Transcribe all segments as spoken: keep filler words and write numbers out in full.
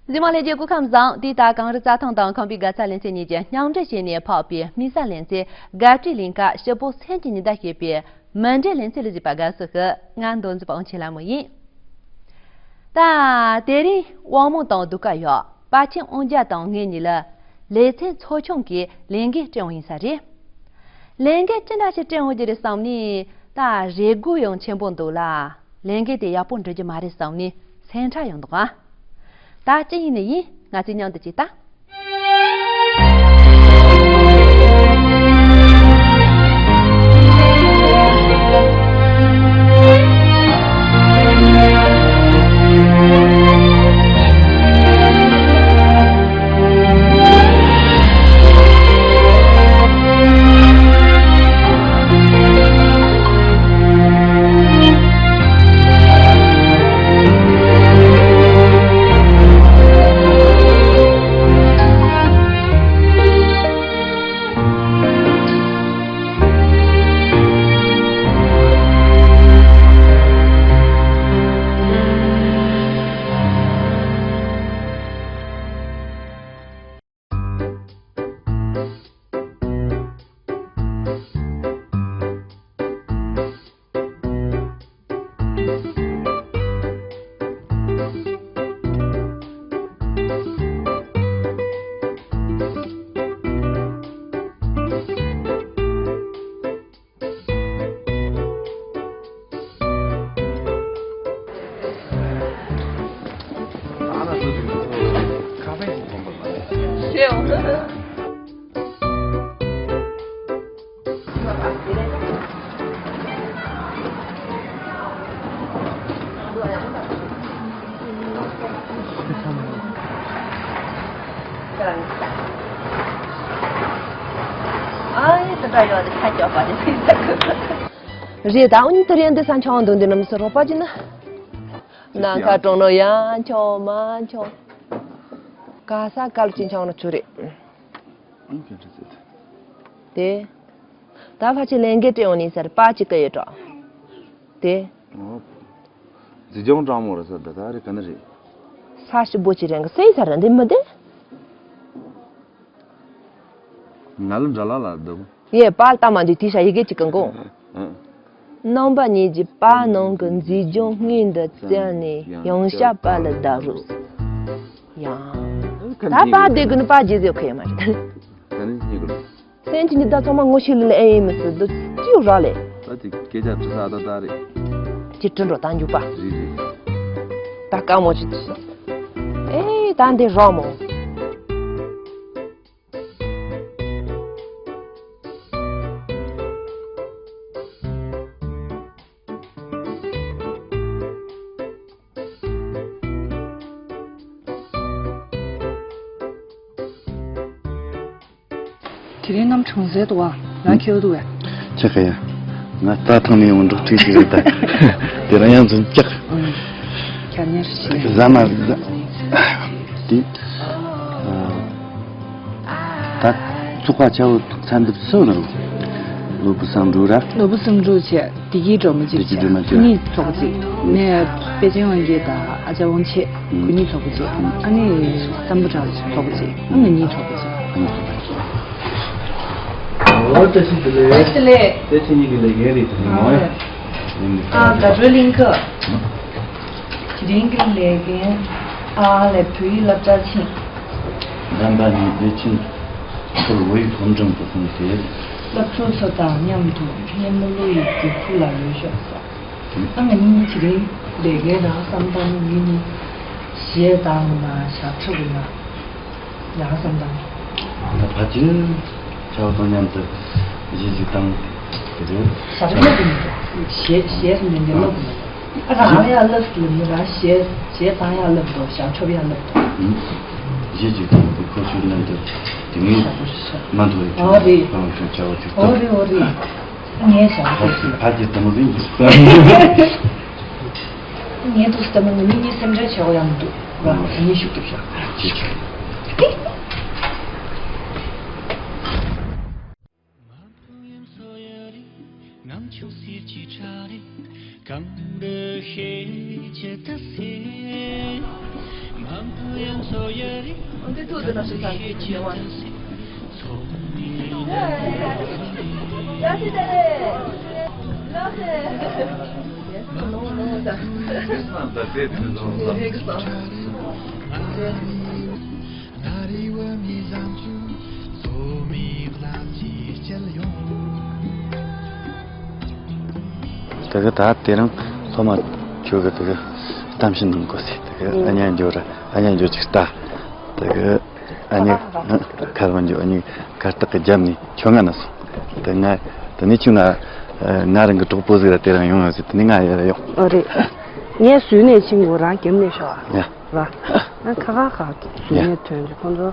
གཟིགས་མོ་ལྷན་རྒྱས་སྐུ་ཁམས་བཟང་། དེ་ལྟར་གངས་རི་རྩྭ་ཐང་དང་ཁམས་པའི་དགའ་ཚལ་གླིང་ཚན་གཉིས་ཀྱིས་མཉམ་འབྲེལ་བྱས་ནས་ཕབ་པའི་དམིགས་བསལ་ལེ་ཚན་དགའ་སྤྲོའི་གླིང་ག་ཞིག་པོ་སེམས་ཀྱི་ཉི་ཟླ་ཞེས་པའི་མུ་འབྲེལ་ལེ་ཚན་ལ་གཟིགས་པ་དགའ་བསུ་ཞུ། ང་མདོ་འཛིན་པ་དབང་ཆེན་ལྷ་མོ་ཡིན། ད་དེ་རིང་དབང་མོ་དང་གདུགས་དཀར་ཡོད། པ་ཆེན་དབང་རྒྱལ་དང་ངེད་གཉིས་ལ་ལེ་ཚན་ཚོགས་ཆུང་གིས་ལས་འགན་སྤྲད་འོང་ཡིན་ས་རེད། ལས་འགན་ཅི་འདྲ་ཞིག་སྤྲད་འོང་རྒྱུ་རེད་བསམ་ནས་ད་རེ་སྒུག་ཡང་ཆེན་པོ་འདུག་ལ། ལས་འགན་དེ་ཡག་པོ་འགྲུབ་རྒྱུ་མ་རེད་བསམ་ནས་སེམས་ཁྲལ་ཡང་འདུག་ཨ། ད་ཅི་ཡིན་ནི་ཡིན། ང་ཚོས་མཉམ་དུ་ཅིག་ལྟ། རེད། ད་འུ་གཉིས་དེ་རིང་འདི་ས་འཆང་འདུག་འདི་ནམ་སུ་རོགས་པ་ཅི་ན། ན་ཁ་གྲོང་ནོ་ཡང་འཆང་མ་འཆང་། ག་ས་གལ་ཅི་འཆང་ནོ་ཆུ་རེད། དེ། ད་ཕ་ཆེ་ལེན་གེ་སྤྲད་འོང་ནི་ཟེར་པ་ཅི་ཀ་ཡོད་འགྲོ། དེ། འཛི་ལྗོངས་གྲང་མོ་རེད་ཟེར་འདྲ་ད་རེད་ག་ནི་རེད། ས་ཞིབ་པོ་ཅི་རེད་ག་སེང་ས་རེད་འདི་མི་དེ། ང་ལ་འདྲ་ལ་ལ་འདུག་ཡེ་པཱལ་ཏ་མ་འདི་དེ་ཤ་ཡི་གེ་གཅིག་གི་མགོ། ཨ། རྣམ་པ་གཉིས་ཀྱི་པཱ་ནང་གི་འཛི་སྦྱོང་སྔོན་དུ་བཙལ་ནས་ཡང་བཤད་པ་ལ་བརྡ་རུ། ཡང་། ད་པཱ་དེ་གི་ནི་པཱ་རྗེས་ཟེར་ཁོ་ཡ་མ་རེད། ད་ནི་སྙིང་གི་ལོ། སེམས་ཀྱི་ཉི་ཟླ་ཚང་མ་ངོ་ཤེས་ལ་ལ་ཨེ་ཡིན་མི་སྲིད་འདུག་ཅིའུ་ར་ལེ། ད་དེ་སྐད་ཆ་དྲི་ས་ད་ད་རེད། ཅི་དྲི་འགྲོ་ད་འཇུག་པ། རེད་རེད། ད་དཀའ་མོ་ཅིག་དྲི་སོང་། ཨེ་ད་འདི་རོགས་མོ། དེ་རིང་གནམ་གྲང་ཟེར་འདུག་བ། ང་ཁྱེར་འདུག་བས། ཆེ་ཁ་ཡ། ང་རྩྭ་ཐང་ནས་ཡོང་འབྲོག་ཁྲིད་ཅིག་རེད་ད། དེ་རང་ཡང་འཛིན་ཀྱག་ཁྱ་ཉར་ཞིག་ཟ་མ་ཟ། དེ། ད་ཚོགས་པ་ཆ་བོ་ཚན་འདི་སུ་ནོ། ནོར་བུ་བསམ་འགྲུབ་ར། ནོར་བུ་བསམ་འགྲུབ་བྱས་བདེ་སྐྱིད་སྒྲོལ་མ་ཅིག་བྱས། བདེ་སྐྱིད་སྒྲོལ་མ་ཅིག་གཉིས་ཚོགས་པ་ཅིག་ནས་པེ་ཅིན་དབང་རྒྱལ་དང་ཨ་ཅག་དབང་ཆེ་ཁོ་གཉིས་ཚོགས་པ་ཅིག་ཨ་ནི་བསམ་པ་དྲག་ཚོགས་པ་ཅིག་ཨ་ང་གཉིས་ཚོགས་པ་ཅིག་ཨོ་བཀྲ་ཤིས་བདེ་ལེགས། བཀྲ་ཤིས་བདེ་ལེགས། དེ་ཁྱེད་གཉིས་ཀྱི་ལས་འགན་རེད་དེ་ནི་མ་ཡ། ཨ་དགའ་སྤྲོའི་གླིང་ག་དེ་རིང་གི་ལས་འགན་ཨ་ལས་བོད་ཡིག་སློབ་གྲྭར་ཕྱིན། རྣམ་པ་གཉིས་བདེ་ཆེན་ཁུལ་བོད་ཡིག་སློབ་འབྲིང་དུ་སོང་སྟེ། སློབ་ཕྲུག་ཚོ་དང་མཉམ་དུ་སྙེ་མོ་ལུ་ཡི་རྒྱུག་ཁུག་ལ་ལུས་ཤོག་ཟེར། ཨ་ང་གཉིས་དེ་རིང་ལས་འགན་རག་བསམ་སྟངས་ཡིན་ནི། གཞས་བཏང་ན་ཞབས་ཁྲ་གི་ན་ཡག་བསམ་སྟངས། ད་ཕལ་ཆེར་ཆ་བོ་དང་མཉམ་དུ་གཞས་ཤིག་བཏང་དེ་རེད། ཞབས་ཁྲ་གི་ན་གཞས་གཞས་སུ་ནས་ནས་ལོག་གི་ན། ཨ་རང་ཡ་ལབ་ལབ་ནི་རང་གཞས་གཞས་བཏང་ཡ་ལབ་དོ་ཞབས་ཁྲ་ཡ་ལབ་དོ། གཞས་ཤིག་བཏང་དེ་ཁོ་ཚོའི་ནང་དུ་དེ་ངས་མ་འདུག་རེད། ཨོ་རེད། ཁོ་རང་ཚོའི་ཆ་བོ་ཅིག་ཨོ་རེད་ཨོ་རེད། ངས་བྱ་བ་ཕ་གི་ཕ་གི་དེ་མོ་ཟིན་གྱི་ངས་ཐུགས་སུ་བསྟན་ན་ང་གཉིས་གཉིས་སེམས་ཁྲལ་བྱེད་དགོས་ཡ་མི་འདུག་ར། ང་གཉིས་ཤུགས་རྒྱབ་བཞག་དེ་གི་ད་དེ་རིང་སློབ་མ་ཁྱོད་གི་དེ་གི་གཏམ་བཤད་གནང་དགོས་ཟེར། དེ་གི་ཨ་ཉན་འགྱོ་ར་ཨ་ཉན་འགྱོ་ཅིག་ལྟ། དེ་གི་ཨ་ཉི་ཁར་བ་འགྱོ། ཨ་ཉི་ཁ་སྟག་གི་རྒྱབ་ནས་ཁྱོད་ང་ན་སོང་། དེ་ང་དེ་ནས་ཁྱོད་ང་ང་རང་གི་གྲོགས་པོ་ཟིག་ར་དེ་རང་ཡོང་ཡོང་ཟེར། དེ་ནས་ང་ཡར་ཡོང་། ཨོ་རེད། ངས་ཟུར་ནས་ཕྱིན་དགོས། རང་རྒྱབ་ནས་ཤོག་ཨ། ཡ། ར། ང་ཁ་ཁ་ཁ་ཟུར་ཡ། ནས་ཐོན་གྱི་ཁོང་ཚོ་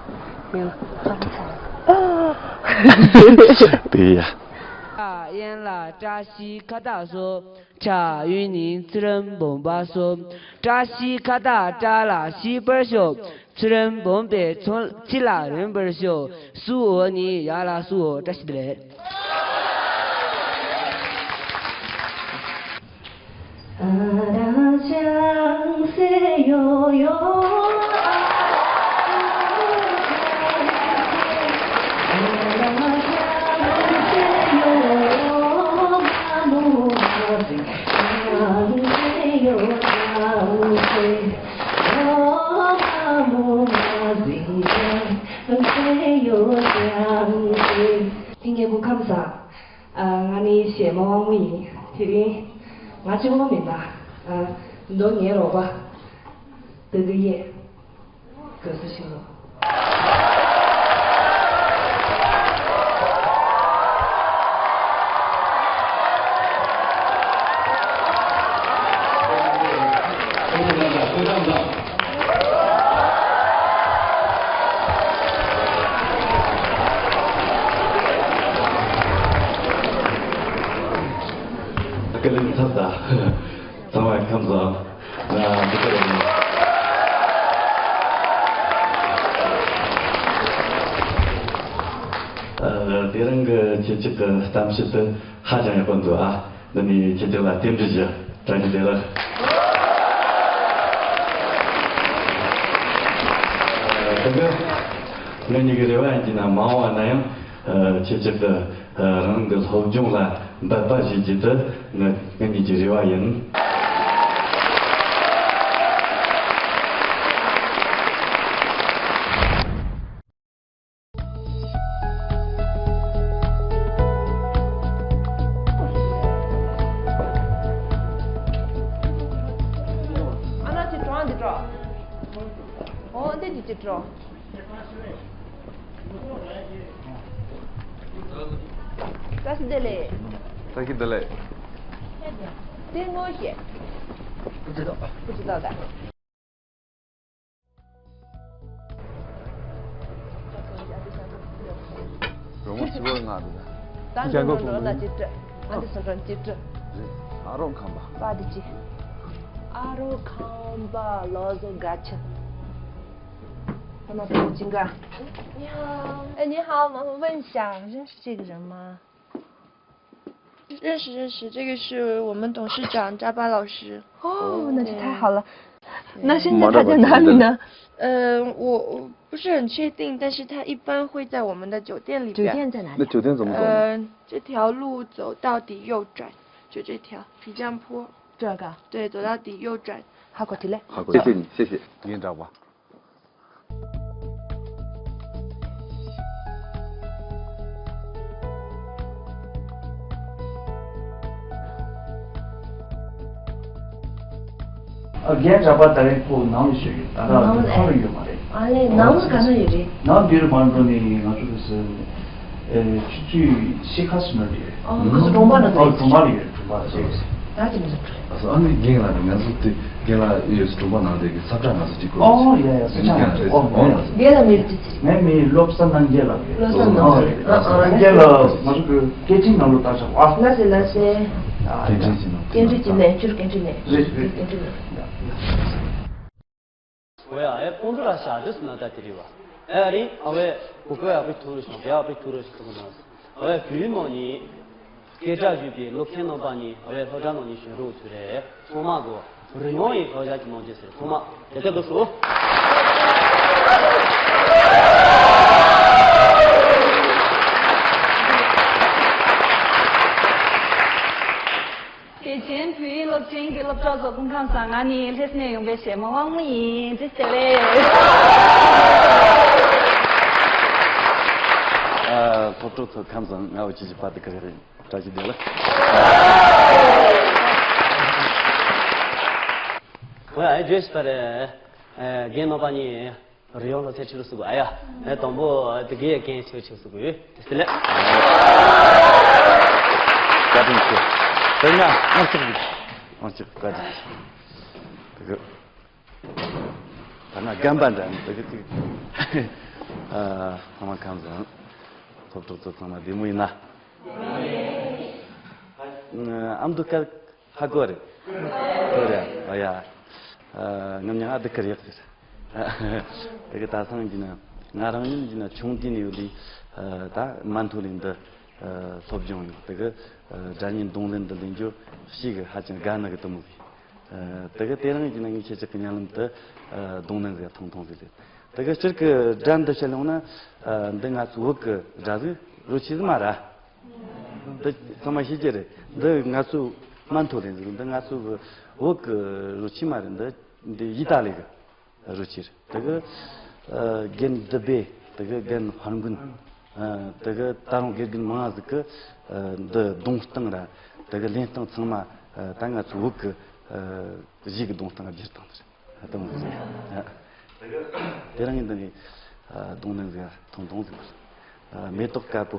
ངས་ལ་ཁ་ཁ་ཁ། དེ་ཡ། དབྱིན་ལ་བཀྲ་ཤིས་ཁ་བཏགས་སོ། ཕྱག་གཡོན་ནས་ཚུལ་ཁྲིམས་སྦོམ་པ་སོ། བཀྲ་ཤིས་ཁ་བཏགས་བཀྲ་ལ་ཤིས་པར་ཤོག། ཚུལ་ཁྲིམས་སྦོམ་པའི་ཚོགས་ཕྱི་ལ་རིམ་པར་ཤོག། སུ་འོ་ནི་ཡ་ལ་སུ་འོ། བཀྲ་ཤིས་བདེ་ལེགས། ལྷན་རྒྱས་སྐུ་ཁམས་བཟང་། ང་ནི་གཞས་མ་དབང་མོ་ཡིན། དེ་རིང་ང་གཅིག་པོ་མིན་ན། མདོ་ངའི་རོགས་པ་བདག་གི་ཡས་དགོས་ས་ཞིག་ལོ། སྐུ་ལུས་ཚབ་ད། ཚང་མ་ཁམས་བཟང་། ང་འདི་ག་རེད། ཨ། དེ་རིང་གི་ཁྱེད་ཅག་གི་གཏམ་བཤད་དེ་ཧ་ཅང་ཡག་པོ་འདུག་ཨ། འདི་ནས་ཁྱེད་ཅག་ལ་རྟེན་འབྲེལ་ཞུ། བཀྲ་ཤིས་བདེ་ལེགས། ཨ། དེ་གི་ང་གཉིས་ཀྱི་རེ་བ་ཡིན་གྱི་ན་མ་འོངས་པ་ན་ཡང་། ཨ། ཁྱེད་ཅག་གི། ཨ། རང་གི་སློབ་སྦྱོང་ལ་འབད་པ་བྱེད་རྒྱུ་དེ་ང་ང་གཉིས་ཀྱི་རེ་བ་ཡིན། ཨ་ན་ཅི་གྲོང་འདི་གྲོ། ཨོ་འདི་ཅི་ཅི་གྲོ། བཀྲ་ཤིས་བདེ་ལེགས། བཀྲ་ཤིས་བདེ་ལེགས། དེ་ངོ་ཤེས། ཀུ་ཅི་ཏོག་ཀུ་ཅི་ཏོག་ད། རོ་མོ་ཆི་བོ་ང་འདུག་ད་འགྲོ་འགྲོ་འགྲོ་ན་ཅི་སྤྲི། ཨ་འདི་སུ་འགྲོ་ཅི་སྤྲི། རེད། ཨ་རོ་ཁམས་པ། པ་འདི་ཅི། ཨ་རོ་ཁམས་པ་ལོ་ཟོ་ག་ཆི། ཁོ་ན་ཏོ་ཅི་འགའ། 你好。 ཨེ། 你好吗？问一下，认识这个人吗？ 认识认识，这个是我们董事长扎巴老师。哦，那就太好了。那现在他在哪里呢？呃，我我不是很确定，但是他一般会在我们的酒店里边。酒店在哪里？那酒店怎么走呢？呃，这条路走到底右转，就这条皮匠坡。这个？对，走到底右转。好，过去嘞。好，谢谢你，谢谢。你找吧。 ཨ། རྒན་གྲྭ་པ་ད་རེས་ཁོ་ནང་ལ་བཞུགས་ཡོད། ད་ལྟ་ནང་ལ་ཁོང་ལ་ཡོད་མ་རེད། ཨ་ལས། ནང་ལ་ག་ན་ཡོད་རེད། ནང་འདིར་མར་འགྲོ་ནས་ང་ཚོ་གི་ཟེར། ཨེ། ཆུ་ཚོད་ཕྱེད་ཀ་ཙམ་ལ་རེད། ཨོ། ཁོ་ཚོ་གྲོང་པ་ན། ཨོ། གྲོང་པ་ལ་ཡོད། གྲོང་པ་ལ་ཡོད། ད་ཅི་མི་ཟེར། ཨ་ནི་རྒན་ལགས་ནི་ང་ཚོ་དེ་རྒན་ལགས་ཡོད་སུ་གྲོང་པ་ནང་དེ་གི་ས་བཀྲ་ང་ཚོ་གཅིག་གོ། ཨོ་ཡ་ཡ། ས་བཀྲ་ང་ཚོ། ཨོ་ཡ། རྒན་ལགས་མིང་ཅི་ཟེར། ངའི་མིང་བློ་བཟང་རྣམ་རྒྱལ་ལགས་རེད། བློ་བཟང་རྣམ་རྒྱལ། ཨ་ཨ། རྣམ་རྒྱལ་ལགས་ང་ཚོ་གི་སྐད་འཕྲིན་ནང་ལོ་བཏང་ཤག་ཨ། ལགས་སེ་ལགས་སེ། ཨ་ཡ། སྐད་འཕྲིན་ཅི་ནང་། སྐད་འཕྲིན་ཅི་ནས་ཁྱོད་སྐད་འཕྲིན་ནས། རེད་རེད། སྐད་འཕྲིན་ནས། ཨོ་ཡ། ཨེ། ཁོང་ཚོ་ལ་ཞག་དུས་སུ་ན་ད་དེ་རེད་བ། ཨེ་རེད། ཨ་ཝེ། གུ་གུ་ཡག་པོ་ཐུག་རེ་སོང་། ཡག་པོ་ཐུག་རེ་སོང་། ཨ་ཝེ། བུའི་མོ་ནི་སྐད་གྲགས་ཡོད་པའི་སློབ་ཆེན་རྣམ་པ་ནི། ཨ་ཝེ། སློབ་གྲྭ་ནང་ནས་གཞོན་རོགས་ཚོ་རེད། ཚང་མ་གོ་རི་ཡོང་ཡིན། ཧོ་ཡ་ཅི་མང་ཅི་ཟེར། ཚང་མ་དེ་ལྟར་དུ་ཧྲུ། བཟོ་སྐུ་ཁམས་བཟང་། ང་ནི་ལྷ་ས་ནས་ཡོང་པའི་གཞས་མ་དབང་མོ་ཡིན། བཀྲ་ཤིས་བདེ་ལེགས། ཨ། སློབ་གྲོགས་ཚོ་ཁམས་བཟང་། ང་འུ་ཅི་ཅི་པ་དི་ཀ་རེ་རེད། བཀྲ་ཤིས་བདེ་ལེགས། ཨོ་ཡ། ཨེ་བརྗོད་ཤིག་པ་རེད། ཨེ། རྒན་ནོར་བ་གཉིས། རི་ཡོང་ལོ་ཚེ་ཁྲི་ལོ་སུ་གོ་ཨ་ཡ། ཨེ། དང་པོ་དེ་གའི་རྒན་ཆེ་ཆེ་སུ་གོ་ཡོད་དེ་སི་ལེ། བཀའ་དྲིན་ཆེ། དེ་ན་ཨང་གཅིག་ཨང་གཅིག་བཀའ་དྲིན་ཆེ། དེ་གི་ད་ང་རྒན་པ་འདྲ་ནི་དེ་གི་དེ་གི། ཨ། ཚང་མ་ཁམས་བཟང་། སློབ་གྲོགས་ཚོ་ཚང་མ་བདེ་མོ་ཡིན་ན། ཨ་མདོ་སྐད། ཧ་གོ་རེད། གོ་རེད། ཨ་ཡ། ཨ། ངམ་ཉང་ཨ་དི་ཀ་རེད་ཟེར། དེ་གི་ད་སང་གི་ན་ང་རང་ཉིད་ཀྱི་ན་ཆུང་དུས་ནས་ཡོད་དུས། ཨ། ད་མ་མཐོ་ལེན་འདི། ཨ། སློབ་སྦྱོང་ཡོད། དེ་གི། ཨ། སྒྲ་སྙན་རྡུང་ལེན་འདི་ལེན་རྒྱུ་ཞིག་གི་ཧ་ཅང་དགའ་ནི་གི་དུ་མོ་གི། ཨ། དེ་གི་དེ་རིང་གི་ན་ངས་ཁྱེད་ཅག་གི་ཉན་ལམ་དུ། ཨ། རྡུང་ལེན་ཟེར་ཐུང་ཐུང་ཟིག་ལེན། དེ་གི་སྤྱིར་གི་སྒྲ་འདི་བཤད་ཡོང་ན། ཨ། འདི་ང་ཚོ་བོད་གི་སྒྲ་ཟིག་རོ་ཆི་ཟིག་མ་ར། འདི་ཚང་མ་ཤེས་ཀྱི་རེད། འདི་ང་ཚོ་མ་མཐོ་ལེན་ཟིག་འདི་ང་ཚོ་གི་བོད་གི་རོ་ཆི་མ་རེད། འདི་འདི་ཡི་ཏ་ལི་གི་རོ་ཆི་རེད། དེ་གི། ཨ། རྒན་བདུད་བྷེ། དེ་གི་རྒན་དཔལ་མགོན། ཨ། དེ་གི་ད་རུང་དགེ་རྒན་མང་ཟིག་གི། ཨ། འདི་རྡུང་སྟངས་ར། དེ་གི་ལེན་སྟངས་ཚང་མ། ཨ། ད་ང་ཚོ་བོད་གི། ཨ། གཞས་གི་རྡུང་སྟངས་བསྒྱུར་སྟངས་དེ་རེད། ཨ། དེ་མོ་ཟིག་ཨ། དེ་རིང་ངས་འདི་ནས། ཨ། རྡུང་ལེན་ཟིག་ཐུང་ཐུང་ཟིག་ཨ། མེ་ཏོག་དཀར་པོ།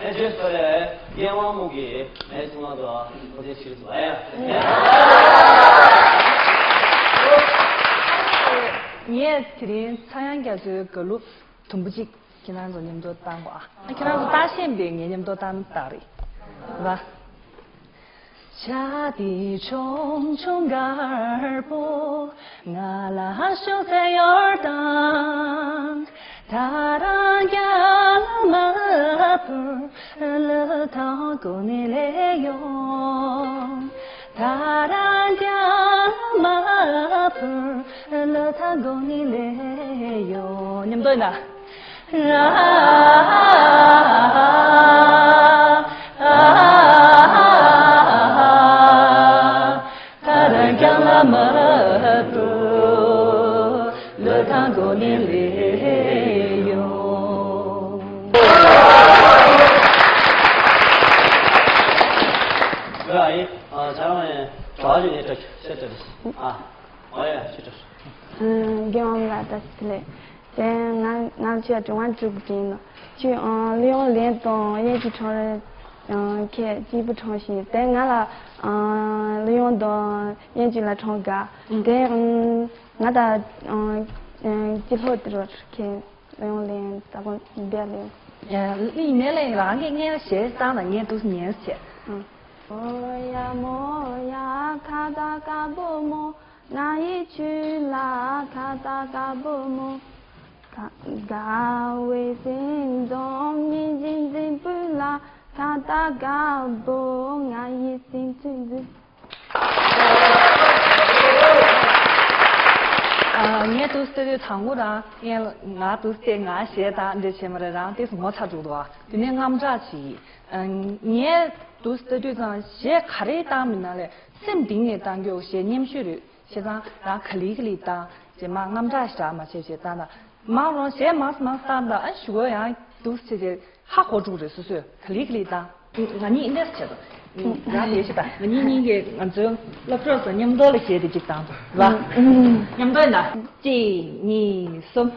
ཨེ་རྗེས་སུ་རེད། རྒན་དབང་མོ་གིས་ཨེ་ཚང་མ་དང་ཁོ་ཚོའི་ཕྱིར་སུ་ཨེ་ཡ། ངས་དེ་རིང་ཚངས་དབྱངས་རྒྱ་མཚོའི་དགའ་གླུ་དུམ་བུ་གཅིག་ཁྱེད་རང་ཚོ་མཉམ་དུ་བཏང་གོ་ཨ། ཁྱེད་རང་ཚོ་བཏང་ཤེས་པས་ངས་མཉམ་དུ་བཏང་བཏང་རེད་བ། མཉམ་དུ་ཡིན་ན། རྒན་དབང་ལགས་བཀྲ་ཤིས་བདེ་ལེགས། དེ་ང་ང་ལ་ཁྱོད་དྲི་བ་དྲི་དགོས་ཀྱི་ཡིན་ནོ། ཁྱོད་ཨང་གླུ་དབྱངས་ལེན་དང་དབྱིན་ཇི་ཁྲང་རེ་ཨང་ཁྱེད་གཅིག་པུ་ཁྲང་ཞིག་དེ་ང་ལ་ཨང་གླུ་དབྱངས་དང་དབྱིན་ཇི་ལ་ཁྲང་དགའ། ཨང་དེ་ཨང་ང་ད་ཨང་ཨང་སྤྱི་ལྷོ་དེ་རུ་ཁྱེད་གླུ་དབྱངས་ལེན་ད་གོ་འདི་ལེན། ཡིན་ནའི་ལེན་རང་གི་ངའི་གཞས་བཏང་ན་ངས་འདུག་ཉན་ཟེར། ཨང་། མོ་ཡ་མོ་ཡ་ཁ་ད་དཀར་པོ་མོ། ང་ཡི་ཆུ་ལ་ཁ་ད་དཀར་པོ་མོ། དགའ་བའི་སེམས་དང་ཉིན་བཞིན་འཛིན་པོ་ལ་ཁ་ད་དཀར་པོ་ང་ཡི་སེམས་ཚོད་འཛིན། ངས་དུ་སྟེ་དུས་དང་པོ་རང་ངས་ང་དུ་སྟེ་ང་གཞས་དང་འདྲ་བྱས་མ་རེད། རང་དེ་ངོ་ཚ་འགྲོ་འདུག་དེ་ནས་རྔམ་དྲག་ཅིག་ངས་དུ་སྟེ་དུས་ཙང་གཞས་ག་རེ་བཏང་མིན་ན་ལས་སེམས་གཏིང་ནས་བཏང་རྒྱུ་གཞས་སྙན་ཤོས་རེད། བྱས་ཙང་རང་ག་ལེ་ག་ལེ་བཏང་རྗེས་མ་རྔམ་དྲག་ཞེ་དྲག་མ་བྱེད་བྱེད་བཏང་ན་མང་རུང་གཞས་མང་མང་བཏང་དང་ཨ་ཞུ་གོ་ཡང་འདུག་བྱས་རྗེས་ཧ་གོ་འགྲོ་རེད། སོ་སོས་ག་ལེ་ག་ལེ་བཏང་ང་གཉིས་འདེས་བྱེད་དོ། ང་ལས་བྱེད་པ་ང་གཉིས་གཉིས་ཀྱིས་ང་ཚོའི་སློབ་གྲོགས་ཚོ་མཉམ་དུ་ལ་གཞས་དེ་གཅིག་བཏང་དང་ལ་མཉམ་དུ་ཡིན་ན་གཅིག་གཉིས་གསུམ།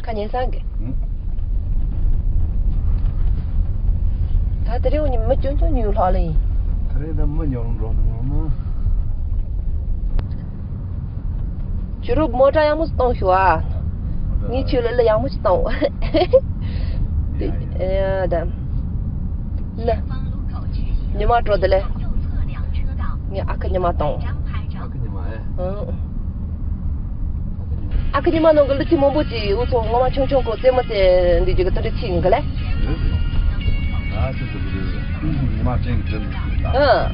ཁ་ཉན་ས་གི། ཨང་། ད་དེ་རིང་ཉི་མ་ཅུང་ཅུང་ཉུང་ལྷག་ལ་ཡིན། དེ་རིང་ད་མི་ཉུང་འགྲོ་ནི་ངོ་མ། ཁྱོད་རང་མོ་ཊ་ཡག་མོ་ཞིག་གཏོང་ཤོག་ཨ། ངས་ཁྱོད་ལ་གླུ་ཡག་མོ་ཞིག་གཏོང་། ཡ་ཡ། ཡ་ད། ལ། ཉི་མ་དྲོ་བདེ་ལེགས། ངས་ཨ་ཁུ་ཉི་མ་གཏོང་། ཨ་ཁུ་ཉི་མ་ཨེ། ཨང་། ཨ་ཁུ་ཉི་མ་ནང་གི་གླུ་ཚིག་མང་པོ་ཅིག་འུ་ཚོ་སྔོན་མ་ཆུང་ཆུང་གོ་རྩེད་མོ་རྩེ་འདི་ཅིག་གི་དེ་འདྲ་ཚིག་ཡིན་གི་ལེ། རེད་རེད། ཨ་ཙི་ཙི་རེད་རེད། ཉི་མ་ཅན་གྱི་དེ་འདྲ། ཨང་།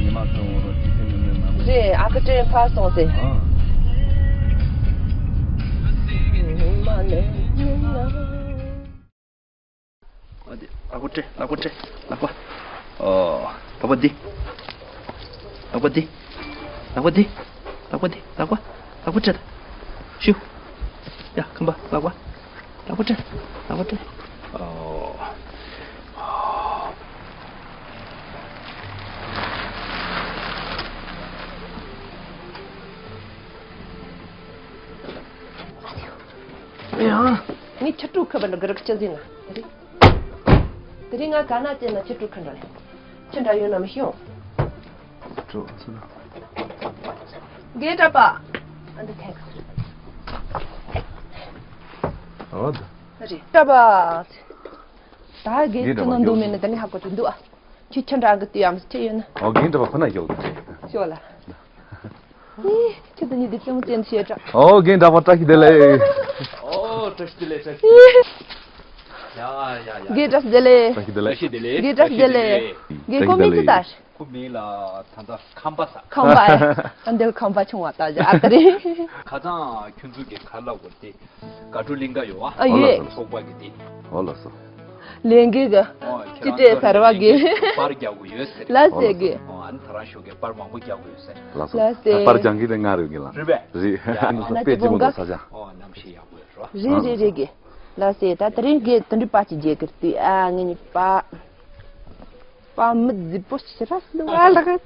ཉི་མ་ཚོ་ངོ་རོ་ཅི་ཐེ་ནི་ནི་ནམ། རེད། ཨ་ཁུ་སྤྲིན་ཕར་སོང་ཟེར། ཨང་། ཉི་མ་ནི་ཉི་མ། ཨ་དེ་ལག་པ་སྤྲད། ལག་པ་སྤྲད། ལག་པ། ཨོ། ལག་པ་འདི། ལག་པ་འདི། ལག་པ་འདི། ལག་པ་འདི། ལག་པ། ལག་པ་སྤྲད། ཤུ། ཡ་ཁམས་པ་ལག་པ། ལག་པ་སྤྲད། ལག་པ་སྤྲད། ཨོ། ཡང་། ངས་ཁྱི་ཕྲུག་ཁུར་བ་འདྲ་གི་རིགས་ཅི་ཟིན་ན། དེ་རིང་ང་ག་ན་ཅན་ན་ཁྱི་ཕྲུག་ཁུར་འགྲོ་ལེ། ཁྱི་འདྲ་ཡོད་ན་མི་ཤེས། ཁྱི་ཕྲུག་ཚུ་ན། རྒན་གྲྭ་པ། ཨ་འདི་ཐེངས། ཨོ་ད། རེད་གྲྭ་པ། ད་རྒན་ཁྱི་ནང་འདུག་མེད་ན་ད་ནི་ཧ་གོ་དུ་འདུག་ཨ། ཁྱི་ཁྱི་འདྲ་གི་དུས་ཡམ་ཁྱི་ཡོད་ན། ཨོ་རྒན་གྲྭ་པ་ཁོ་ན་ཡོད་གི། ཤོག་ལ། ཁྱེད་ཚོ་གཉིས་འདི་ལྟད་མོ་ཅན་བྱས་འདྲ། ཨོ་རྒན་གྲྭ་པ་བཀྲ་ཤིས་བདེ་ལེགས། ཨོ་བཀྲ་ཤིས་བདེ་ལེགས། བཀྲ་ཤིས་བདེ་ལེགས། ཡ་ཡ་ཡ། རྒན་བཀྲ་ཤིས་བདེ་ལེགས། བཀྲ་ཤིས་བདེ་ལེགས། རྒན་བཀྲ་ཤིས་བདེ་ལེགས། རྒན་ཁོ་མིང་ཅི་ལྟར། ཁོ་མིང་ལ་ད་ལྟ་ཁམས་པ་ཟེར། ཁམས་པ། ཨ་འདིར་ཁམས་པ་ཆུང་བ་ལྟ་བྱ་ཨ་ཀ་རེ། ཁ་སང་ཁྱོད་ཚོ་གི་ཁ་ལག་གོ་དེ། དགའ་སྤྲོ་གླིང་ག་ཡོད་བ། ཨ་ཡོད། ཚོགས་པ་གི་དེ། ཨོ་ལགས་སོ། ལས་འགུལ་གི། ཨོ་ཁྱེད་ཅི་སྤྲད་ཟེར་བ་གི། པར་རྒྱག་དགོས་ཡོད་ཟེར། ལགས་སེ་གི། ཨོ་ཨ་ནི་ད་རང་ཤོག་གི་པར་མང་པོ་རྒྱག་དགོས་ཡོད་ཟེར། ལགས་སོ། ལགས་སེ། པར་རྒྱག་གི་དེ་ང་རེད་གི་ལ། རེད་པས། རེད། ཡ་ཡ། ཨ་ནི་ས་དཔེ་ལྕི་མོ་འདུག་ས་ཆ། ཨོ་གནམ་གཤིས་ཡག་པོ་ཡོད་རོ། རེད་རེད་རེད་གི། ལགས་སེ་ད་དེ་རིང་གི་དེ་འདྲའི་པར་ཅིག་རྒྱག་གི་རེད་དུས་ཨ་ངེད་གཉིས་པ། པ་མི་རྫིག་པོ་ཞེ་དྲག་འདུག་ཨ་ལགས།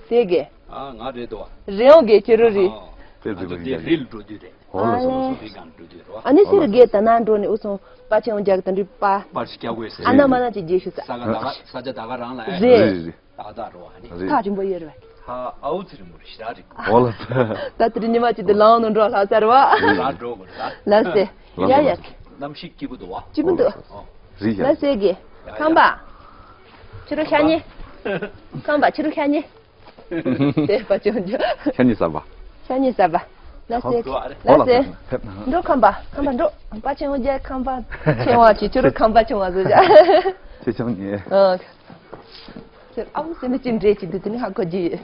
དེ་གི། ཨ་ང་རེད་དོ། རེད་འོང་གི་ཁྱེད་རོ་རེད། ཨ་ང་ཚོ་དེ་རི་ལ་འགྲོ་དུས་རེད། ཨོ་ལགས་སོ་ལགས་སོ། རི་སྒང་འགྲོ་དུས་རེད་བ། ཨ་ནི་སེར་གི་ད་ན་འགྲོ་ནས་འུ་ཚོ་པ་ཆེན་འོང་རྒྱག་གི་ད་འདྲི་པ། པར་ཞིག་རྒྱག་དགོས་ཟེར། ཨ་ན་མ་ན་ཅིག་རྗེས་ཤུ་ས། ས་ག་ད་ག་ས་ཆ་ད་ག་རང་ལ་ཨེ། རེད་རེད་རེད། ད་ད་རོ་ཨ་ནི། རེད། ཐག་རིང་པོ་ཡོད་རེད། ཧ་ཨའུ་ཚི་རིང་པོ་རེད་ཞེ་དྲག་རེད། ཨོ་ལགས་སོ། ད་དེ་རིང་ཉི་མ་ཅིག་དེ་ལང་ནང་འགྲོ་ལྷ་སར་བ། ར་འགྲོ་དགོས་རེད་ད། ལགས་སེ། ཡ་ཡ། གནམ་གཤིས་སྐྱིད་པོ་འདུག་བ། སྐྱིད་པོ་འདུག་ཨོ། རེད་ཡ། ལགས་སེ་གི། ཁམས་པ། ཕྱི་རུ་ཤ་ཉེ། ཁམས་པ་ཕྱི་རུ་ཤ་ཉེ། དེ་པ་ཅུང་ཅུང་། ཤ་ཉེ་ཟ་བ། ཤ་ཉེ་ཟ་བ། ལགས་སེ། ཨོ་ལགས་སེ། ལགས་སེ། ཕེབས་ན། འགྲོ་ཁམས་པ། ཁམས་པ་འགྲོ། པ་ཆེན་པོ་རྒྱལ་ཁམས་པ། ཆེན་པོ་ཅིག་ཕྱི་རུ་ཁམས་པ་ཆུང་བ་བཟོ་བྱ། ཆེ་ཆུང་ཉེ། ཨོ། ཨ་མོ་ཟེར་ནས་ཅི་འདྲས་ཅིག་འདུག་དེ་ནི་ཧ་གོ་རྒྱུ་ཡོད།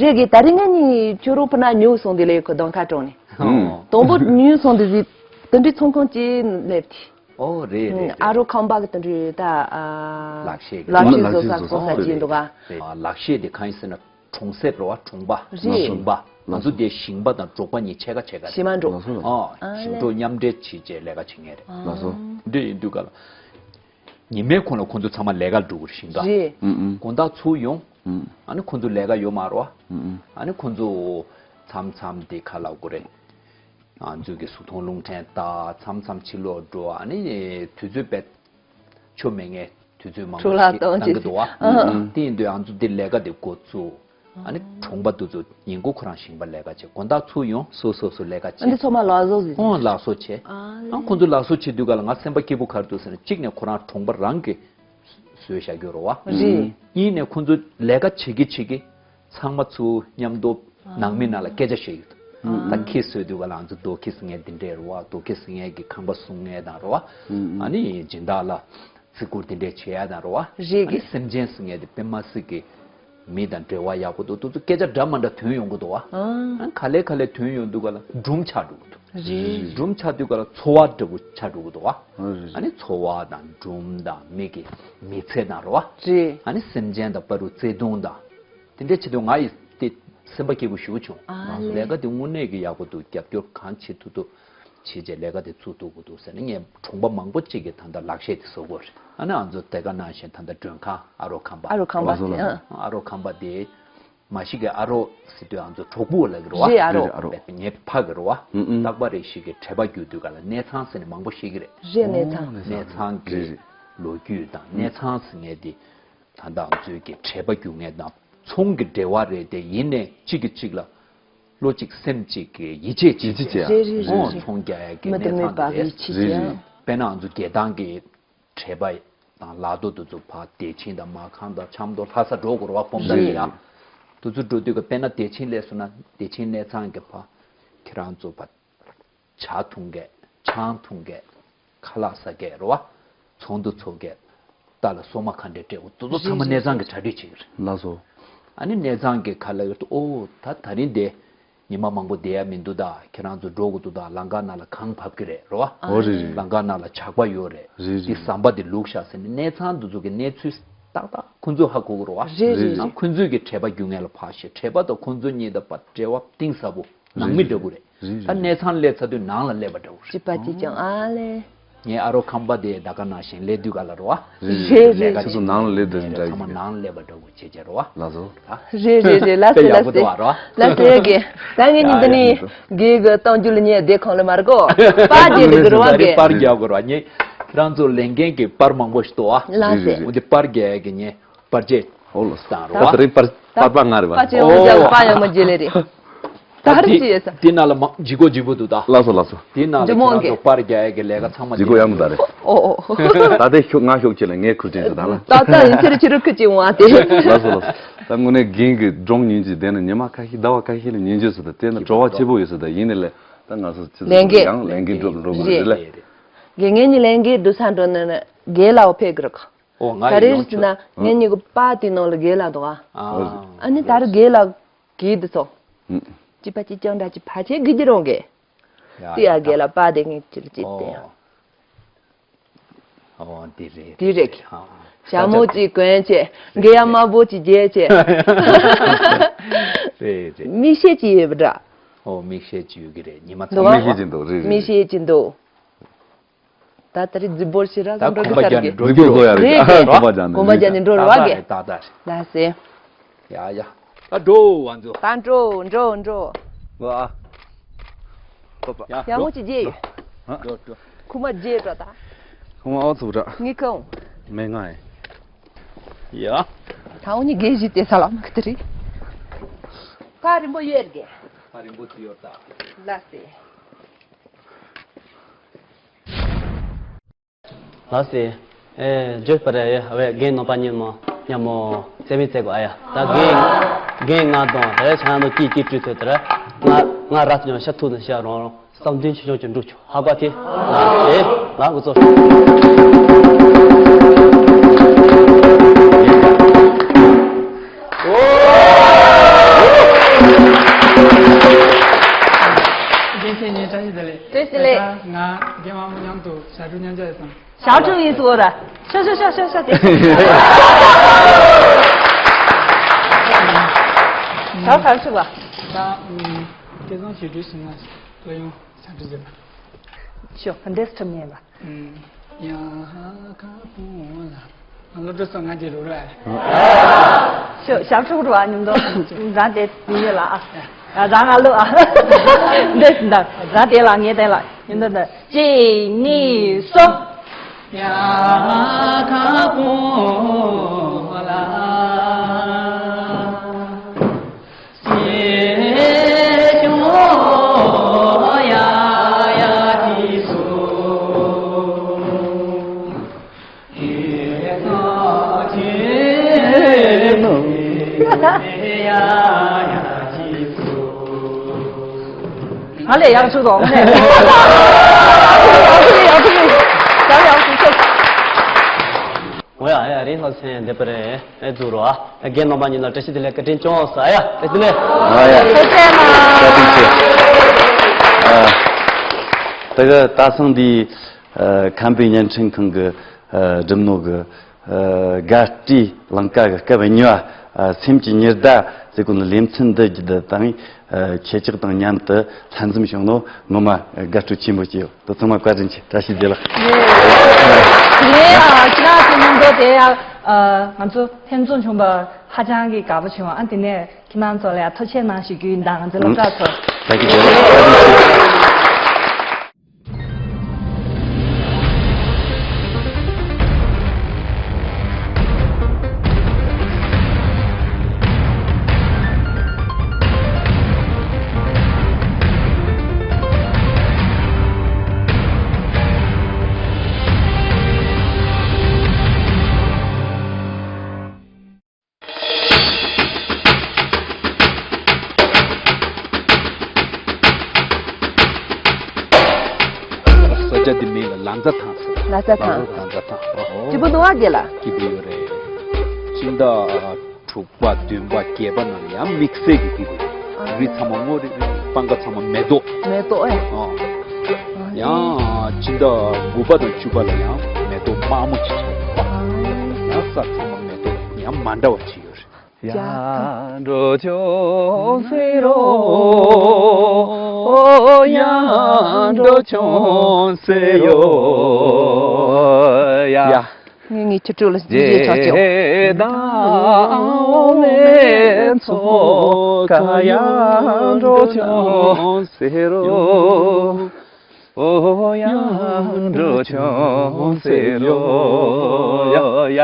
རེད་གི། ད་རིང་ང་གཉིས་ཁྱོད་རང་ཕུ་ན་ཉུང་སོང་དེ་ལས་ཁོ་གདོང་ཁ་གྲོངས་ནས། ཨོ། དང་པོ་ཉུང་སོང་དེ་ཟིག་དེ་འདྲའི་ཚོང་ཁང་ཅིག་སླེབས་ཏེ། ཨོ་རེད་རེད་རེད། ཨ་རོ་ཁམས་པ་གི་དེ་འདྲའི་ད་ཨ། ལག་ཤེས་ཀྱི། ལག་ཤེས་བཟོ་ས་བཟོ་ས་ཅིག་འདུག་ག། རེད། ཨ་ལག་ཤེས་དེ་གང་ཡིན་ཟེར་ན་གྲོང་གསེབ་རེད་བ། གྲོང་པ། རེད། ཞིང་པ། ང་ཚོ་དེ་ཞིང་པ་དང་འབྲོག་པ་གཉིས་ཕྱེད་ཀ་ཕྱེད་ཀ་རེད། ཞི་མ་འགྲོ། ལགས་སོ་ལགས་སོ། ཨ་ཞིང་འབྲོག་མཉམ་འབྲེལ་བྱས་བྱས་ལས་ཀ་བྱེད་མཁན་རེད། ལགས་སོ། འདི་ཡིན་དུས་ག་ལ། ཉི་མའི་གུང་ལ་ཁོང་ཚོ་ཚང་མ་ལས་ཀ་འགྲོ་གི་རེད་ཞིང་ཁ། རེད། ཨུམ་ཨུམ། དགོང་དག་ཚུར་ཡོང་། ཨུམ། ཨ་ནི་ཁོང་ཚོ་ལས་ཀ་ཡོད་མ་རེད་བ། ཨུམ་ཨུམ། ཨ་ནི་ཁོང་ཚོ་མཚམས་མཚམས་དེ་ག་ལབ་དགོས་རེད། ང་ཚོ་གི་གཟུགས་མཐོང་རླུང་འཕྲིན་ལྟ། མཚམས་མཚམས་ཕྱི་ལོགས་འགྲོ། ཨ་ནི་དུས་ཚོད་དཔེ་ཆོ་མེད་མཁན་དུས་ཚོད་མང་པོ་འཕྲོ་བརླག་གཏོང་བྱེད་ཅིག་གཏང་གི་འདུག་བ། ཨ་ཨ། དེ་ཡིན་དུས་ང་ཚོ་འདི་ལས་ཀ་དེ་འགོ་བཙུགས། ཨ་ནི་གྲོང་པ་དེ་ཚོ་ཉིན་གུང་ཁོ་རང་ཞིང་པ་ལས་ཀ་བྱེད། དགོང་དག་ཚུར་ཡོང་། སོ་སོ་སོ་ལས་ཀ་བྱེད། འདི་ཚང་མ་ལག་བཟོ་ཟིན། ཨོ་ལག་བཟོ་བྱེད། ཨ་ཨ་ཁོང་ཚོ་ལག་བཟོ་བྱེད་དུས་ག་ལ་ང་སེམས་པ་སྐྱིད་པོ་ག་རེ་འདུག་ཟེར་ན། གཅིག་ནས་ཁོ་རང་གྲོང་པ་རང་གི་ སྡོད་བཞག་རྒྱུ་རེད་བ། རེད། གཉིས་ནས་ཁོང་ཚོ་ལས་ཀ་བྱེད་ཀྱི་བྱེད་ཀྱི་ཚང་མ་ཚུར་མཉམ་དུ་ནང་མི་ནང་ལ་སྐད་ཆ་བཤད་ཡོད། ད་ཁྱི་གསོད་དུས་ག་ལ་ང་ཚོ་རྡོ་ཁྱི་ཟེར་མཁན་འདི་འདྲས་རེད་བ། རྡོ་ཁྱི་ཟེར་མཁན་གྱི་ཁང་པ་སྲུང་མཁན་དང་རེད་བ། ཨ་ནི་སྦྱིན་བདག་ལ་བརྩི་བཀུར་འདི་འདྲས་བྱེད་ཡ་དང་རེད་བ། རེད། ཨ་ནི་སེམས་ཅན་ཟེར་མཁན་དེ་དཔེ་མ་སྲིད་ཀྱི་མི་དང་འབྲེལ་བ་ཡག་པོ་འདུག་དེ་ཚོ་སྐད་ཆ་འདྲ་མ་འདྲ་ཐོན་ཡོང་གི་འདུག་བ། ཨ་ག་ལེ་ག་ལེ་ཐོན་ཡོང་དུས་ག་ལ་སྒྲུང་ཆགས་འགྲོ་གི་འདུག་རེད། སྒྲུང་ཆགས་དུས་ག་ལ་ཚོར་བ་འདྲ་པོ་ཆགས་འགྲོ་གི་འདུག་བ། ཨ་ནི་ཚོར་བ་དང་སྒྲུང་དང་མི་གི་མི་ཚེ་དང་རེད་བ། རེད། ཨ་ནི་སེམས་ཅན་དང་བར་དུ་བརྩེ་དུང་དང་། དེ་འདྲ་བྱེད་དུས་ང་ཡི་དེ་སེམས་པ་སྐྱིད་པོ་ཞེ་པོ་བྱུང་། ཨ་ལས། ལས་ཀ་དེ་དངོས་གནས་ཀྱི་ཡག་པོ་འདུག་རྒྱབ་སྐྱོར་གང་བྱེད་ཐུབ་ཐུབ་བྱས་རྗེས་ལས་ཀ་དེ་ཚུགས་ཐུབ་དགོས་འདུག་ཟེར་ནས་ངས་གྲོང་པ་མང་པོ་གཅིག་གི་ད་ལྟ་ལག་ཤེས་དེ་བཟོ་དགོས་རེད། ཨ་ནི་ང་ཚོ་དེ་ག་ནང་བཞིན་ད་ལྟ་མགྲོན་ཁང་ཨ་རོགས་ཁང་པ། ཨ་རོགས་ཁང་པ་ལགས་སོ། དེ་ཨ། ཨ་རོགས་ཁང་པ་དེ་མ་གཞི་གི་ཨ་རོགས་ཟེར་དུས་ང་ཚོ་གྲོགས་པོ་ལབ་ཀྱི་རེད་བ། རེད། ཨ་རོགས། རེད། ཨ་རོགས། ངའི་ཕ་གི་རེད་བ། ཨུ་ཨུ། རྟག་པར་རེ་ཞིག་གི་གྲྭ་པ་རྒྱུག་དུས་ག་ལ་གནས་ཚང་ཟེར་ནས་མང་པོ་ཤེས་ཀྱི་རེད། རེད། གནས་ཚང་། གནས་ཚང་གི་རེད། རེད། ལོ་རྒྱུས་དང་། ཨུ། གནས་ཚང་ཟེར་མཁན་དེ་ད་ལྟ་ང་ཚོའི་གི་གྲྭ་པ་རྒྱུག་མཁན་དང་ཚོང་གི་འབྲེལ་བ་རེད་དེ། ཡིན་ནའི་གཅིག་གིས་གཅིག་ལ་བློ་གཅིག་སེམས་གཅིག་གི་ཡིད་ཆེས་གཅིག་ཡིད་ཆེས་བྱས། རེད། རེད། རེད། ཨོ། རེད། ཚོང་རྒྱག་ཡ་གི་མི་དང་གནས་མི་ཚང་བར་གི་དེ་རེད། ཡིད་ཆེས་རེད། བྱས། རེད། དཔེར་ན་ང་ཚོ་རྒྱལ་ཐང་གི་གྲྭ་པ་དང་ལ་རྡོ་དེ་ཚོ་ཕར་བདེ་ཆེན་དང་མ་ཁང་དང་ཆབ་མདོ་ལྷ་ས་འགྲོ་དགོས་རེད་བ། སྤོམ་ར་རེད། ཡ་དེ་ཚོ་འགྲོ་དུས་ཀ་དཔེར་ན་བདེ་ཆེན་སླེབས་སོང་ན་བདེ་ཆེན་གནས་ཚང་གི་ཕར་ཁྱེད་རང་ཚོ་ཕར་ཇ་འཐུང་གས། ཆང་འཐུང་གས། ཁ་ལག་ཟ་གས་རེད་བ། ཚོགས་འདུ་ཚོགས་གས། རྟ་ལ་སོ་མ་ག་འདྲས་སྤྲད་དགོས། དེ་ཚོ་ཚང་མ། རེད། གནས་ཚང་གི་གྲ་སྒྲིག་བྱེད་ཀྱི་རེད། ལགས་སོ། ཨ་ནི་གནས་ཚང་གི་ཁ་ལ་ཡོད་དུ། ཨོ། ད་ད་རིང་དེ་ཉི་མ་མང་པོ་བསྡད་ཡ་མི་འདུག་ད་ཁྱེད་རང་ཚོ་འགྲོ་དགོས་འདུག་ད་ལམ་ཁ་ནང་ལ་གངས་བབས་ཀྱི་རེད་རེད་བ། ཨོ། རེད། རེད། ལམ་ཁ་ནང་ལ་ཇག་པ་ཡོད་རེད། རེད། རེད། འདི་ཟམ་པ་འདི་བླུགས་ཤག་ཟེར་ནས་གནས་ཚང་འདི་ཚོ་གི་གནས་ཚུལ་ཏག་ཏག་ཁོང་ཚོས་ཧ་གོ་གི་རེད་བ། རེད། རེད། རེད། ཨ་ཁོང་ཚོས་གི་གྲྭ་པ་རྒྱུག་མཁན་ལ་ཕར་བཤད། གྲྭ་པ་དང་ཁོང་ཚོ་གཉིས་དང་ཕར་འབྲེལ་བ་གཏིང་ཟབ་པོ། ནང་མི་འདྲ་པོ་རེད། རེད། ད་རེད། གནས་ཚང་སླེབས་ཚར་དུས་ནང་ལ་སླེབས་པ་འདྲ་པོ་རེད། གཅིག་པ་གཅིག་རྐྱང་ཨ་ལེ། ངའི་ཨ་རོགས་ཁང་པ་དེ་ད་ག་ནང་བཞིན་སླེབས་དུས་ག་ལ་རེད་བ། རེད། རེད། རེད། ཁྱེད་ཚོ་ནང་ལ་སླེབས་དུས་འདྲ་ཚང་མ་ཡིན། ནང་ལ་སླེབས་པ་འདྲ་པོ་བྱེད་བྱེད་རེད་བ། ལགས་སོ། ད་རེད། རེད། རེད། ལགས་སེ། དཔེ་ཡག་པོ་འདུག་བ་རེད་བ། ལགས་སེ། རྒན། ད་ངས་ཉིན་འདི་ནས་རྒན་གི་གཏམ་རྒྱུད་ལ་ཉན་བསྡད་ཁོང་ལ་མ་རེད་གོ། པར་རྒྱག་འདི་གི་རེད་བ། རྒན། པར་རྒྱག་དགོས་རེད་བ། ངས་ཁྱེད་རང་ཚོ་ལས་འགན་གི་པར་མང་པོ་ཞིག་འདུག་བ། ལགས་སེ། འོ་འདི་པར་རྒྱག་གི་ངས། པར་རྗེས། ཨོ་ལགས་སོ། དང་རོ། ད་དེ་རིང་པར་པར་པ་ང་རེད་པ། པར་ཆེ་ཡོང་རྒྱག་པ་ཡང་མ་བརྗེད་ལེ་རེད། ད་རེ་ཅི་ཡོད་ས། དེ་ནང་ལ་མ་ལྗིད་ཁོག་ལྗིད་པོ་འདུག་ད། ལགས་སོ་ལགས་སོ། དེ་ནང་ལ་ལྗིད་མོ་ཁྱེད་རང་གི་ཚོ་པར་རྒྱག་ཡ་གི་ལས་ཀ་ཚང་མ་ལྗིད་ཁོག་ཡག་མོ་ད་རེད། ཨོ་ཨོ། ད་ལྟའི་ཤོག་ང་ཤོག་ཅིག་ལ་ངས་ཁུར་ཅིག་ཟེར་ད་ལ། ད་ད་ཡིན་ཚེ་རེ་ཕྱི་རུ་ཁུར་ཅིག་འོང་ཨ་དེ། ལགས་སོ་ལགས་སོ། ད་དངོས་གནས་རྒན་གི་སྒྲུང་ཉན་གྱི་བསྡད་ན་ཉི་མ་ཁ་ཤས་ཟླ་བ་ཁ་ཤས་ལ་ཉན་རྒྱུ་ཟེར་ད་དེ་ནི་བྲོ་བ་ཆེ་པོ་ཡོད་ཟེར་ད་ཡིན་ནི་ལས་ད་ང་ཚོ་ཅི་ཟེར་ལས་འགན་ཡང་ལས་འགན་སྒྲུབ་འགྲོ་དགོས་རེད་ལས། རྒན་ངས་ནི་ལས་འགན་སྒྲུབ་ས་འགྲོ་ན་ནི་རྒན་ལའོ་ཕེབས་དགོས་རེད། ཨོ་ང་ག་རེ་ཡིན་རེད་ཟེར་ན་ཡོང་ཆོག་ངེད་གཉིས་ཀྱི་པར་དེའི་ནང་ལ་རྒན་ལགས་འདུག་ཨ། ཨ་ནི་ད་རུང་རྒན་ལགས་གིས་འདི་ཚོ། ཨུ། གཅིག་པ་གཅིག་རྐྱང་འདྲ་གཅིག་ཕལ་ཆེར་དགོས་ཀྱི་རེད་འགས། ཡ་དེ་ཡ་ཡ་རྒན་ལགས་པར་དེ་ངས་ཅིག་ལ་ཅིག་བསྟན་ཡ། ཨོ། ཨོ་འདི་རེད། འདི་རེད། ཨ། ཞྭ་མོ་གཅིག་གོན་བྱས། རྒན་ཡ་དམར་པོ་གཅིག་བརྒྱབ་བྱས། རེད་རེད། མིག་ཤེལ་གཅིག་ཡོད་པ་འདྲ། ཨོ་མིག་ཤེལ་གཅིག་ཡོད་ཀྱི་རེད་ཉི་མ་ཚང་མ། མིག་ཤེལ་གཅིག་འདུག་རེད་རེད། མིག་ཤེལ་གཅིག་འདུག་ད་ལྟ་རེ་རྫི་བོར་ཞེ་དྲག་ད་འགྲོ་གི་གོམ་པ་ཚར་རྒྱག་གི་འགྲོ་རྫི་རྒྱུ་བོ་རེད་གོ་ཡ་རེད། རེད། གོམ་པ་རྒྱག་ནས་གོམ་པ་རྒྱག་ནས་འགྲོ་རེད་བ་གི། ཏག་ཏག་རེད་ཏག་ཏག་རེད། ལགས་སེ། ཡ་ཡ། ད་འགྲོ་ཨ་མཚོ། ད་འགྲོ་འགྲོ་འགྲོ། འགྲོ་ཨ། ཡ་ཡ་མོ་ཅིག་རྗེས་ཡོད། འགྲོ་འགྲོ། ཁུག་མ་རྗེས་འགྲོ་ད། ཁུག་མ་ཨོ་ཚུགས་ར། ངས་ཁུག་མེད་ང་ཡིན། ཡ། ད་འུ་གཉིས་རྒན་བཞི་དེ་ས་ལ་མ་ཁི་ཏི་རི། ཕ་རིང་པོ་ཡོད་རྒན། ཕ་རིང་པོ་ཅིག་ཡོད་ད། ལགས་སེ། ལགས་སེ། ཨེ་བརྗོད་པ་རེད་ཨ་བས་རྒན་ནོར་པ་ཉིན་མོ་མཉམ་མོ་རྩེ་མི་རྩེ་གོ་ཨ་ཡ་ད་རྒན་རྒན་ང་དང་ད་རེས་ཆང་ནོ་ཀི་ཀི་བྲུས་ཐོས་ད་ར་ང་ང་ར་ཉོ་ཤ་ཐུག་ནས་ཤ་རོང་རོང་བསམ་དོན་ཆུང་ཆུང་ཅིག་འགྲུབ་ཆོག་ཧ་གོ་ཐེ་ལགས་སེ་ལགས་འུ་ཚོ། རྒན་ཁྱེད་ཉིད་བཀྲ་ཤིས་བདེ་ལེགས། བཀྲ་ཤིས་བདེ་ལེགས། ད་ང་རྒན་མང་པོ་མཉམ་དུ་ཞབས་བྲོ་མཉམ་བྱས་སོང་། ཞབས་བྲོ་ཡིན་ཟེར་ར། ཤོ་ཤོ་ཤོ་ཤོ་ཤོ་དེ། ཞབས་གར་ཞུ་བ། ད་སྐལ་བཟང་ཞུ་སྒྲོས་ཞུ་ན་ལོ་ཡོང་ཞབས་བྲོ་བྱེད་པ། ཤོ་འདྲེས་ཁྲིམས་ཉན་པ། ཡ་ཧ་ཁ་པོ་ལ། ང་སློབ་གྲོགས་ཚོ་ང་གཅིག་རུག་རུག་ཨ། ཤོ་ཞབས་བྲོ་རུ་ཨ་ཉིན་དོ། རང་དེ་དེ་ཡོད་ལ་ཨ། རང་ང་ལོ་ཨ། འདྲེས་འདྲ་རང་དེ་ལ་ངས་དེ་ལ་ཉིན་དོ་འདྲ། གཅིག་གཉིས་གསུམ། ཡ་ཁ་པོ་ལ། ང་ལས་ཡག་བྱུང་དོ། ཡག་བྱུང་། ཡག་བྱུང་། ཡག་བྱུང་། ཡག་བྱུང་། འོ་ཡ་ཡ། རིན་ཧོ་སེན་འདེབས་པ་རེད། ཨེ་འཛུགས་རོགས་ཨ། རྒན་རྣམ་པ་གཉིས་ལ་བཀྲ་ཤིས་བདེ་ལེགས་བཀའ་དྲིན་སྐྱོང་ཟེར་ཡ། བཀྲ་ཤིས་བདེ་ལེགས། ཨ་ཡ། ཐུགས་རྗེ་ཆེ། བཀའ་དྲིན་ཆེ། ཨ། ད་གི་ད་སང་འདི་ཨ་ཁམས་པའི་བརྙན་འཕྲིན་ཁང་གི་ཨ་སྒྲུབ་ནོ་གི་ཨ་དགའ་སྤྲོའི་ལང་ཀ་གི་སྐབས་གཉིས་པ་ཨ་སེམས་ཀྱི་ཉི་ཟླ་ཟེར་གོ་ནོ་ལེ་ཚན་འདི་བརྒྱུད་དེ་དང་ཨ་ཁྱེད་ཅག་དང་མཉམ་དུ་ལྷན་འཛོམས་བྱུང་ནོ་ངོ་མ་དགའ་སྤྲོ་ཆེན་པོ་སྐྱེས་ཡོད། དེ་ཚང་མ་བཀའ་དྲིན་ཆེ། བཀྲ་ཤིས་བདེ་ལེགས། དེ་ནས་ཨ་ཁྱེད་རང་ཚོ་མཉམ་དུ་དེ་ཡང་ཨ་ང་ཚོ་ལྷན་འཛོམས་བྱུང་བ་ཧ་ཅང་གི་དགའ་པོ་བྱུང་། ཨ་དེ་ནས་ཁྱེད་རང་ཚོ་ལ་ཡང་ཐུགས་རྗེ་གནང་ཞུ་རྒྱུ་ཡིན། ད་ང་ཚོའི་སློབ་གྲྭ་ཚོ། བཀྲ་ཤིས་བདེ་ལེགས། བཀའ་དྲིན་ཆེ། ས་ཆ་འདི་མིང་ལ་ལམ་བཟའ་ཐང་ཟེར། ལམ་བཟའ་ཐང་། ལམ་བཟའ་ཐང་། ཨོ། སྐྱིད་པོ་འདུག་ཨ། དགེ་ལགས། སྐྱིད་པོ་ཡོད་རེད། སྤྱི་ཟླ་དྲུག་པ་བདུན་པ་བརྒྱད་པ་ནང་ཡང་དམིགས་བསལ་གྱི་དེ་རེད། ཨ། རི་ཚང་མ་སྔོ་རིག་རིག། སྤང་ཁ་ཚང་མ་མེ་ཏོག་མེ་ཏོག་ཨེ། ཨོ། ཨ། ཡང་སྤྱི་ཟླ་དགུ་པ་དང་བཅུ་པ་ལ་ཡང་མེ་ཏོག་དམར་མོ་ཅིག་ཆགས་འདུག་ཨ། ཡང་ས་ཚང་མ་མེ་ཏོག་ཡང་མ་འདྲ་བ་ཅིག་ཡོད་རེད། ཡ་འགྲོ་ཆུང་ཟེར་རོ། ཡ་འགྲོ་ཆུང་ཟེར་རོ། ཡ། ངས་ངའི་ཁྱི་ཕྲུག་ལ་རྗེས་ཆོག་ཅིང་། རྗེས་དང་འོ་མའི་ཚོགས་ཀ། ཡ་འགྲོ་ཆུང་ཟེར་རོ། ཡ་འགྲོ་ཆུང་ཟེར་རོ། ཡ།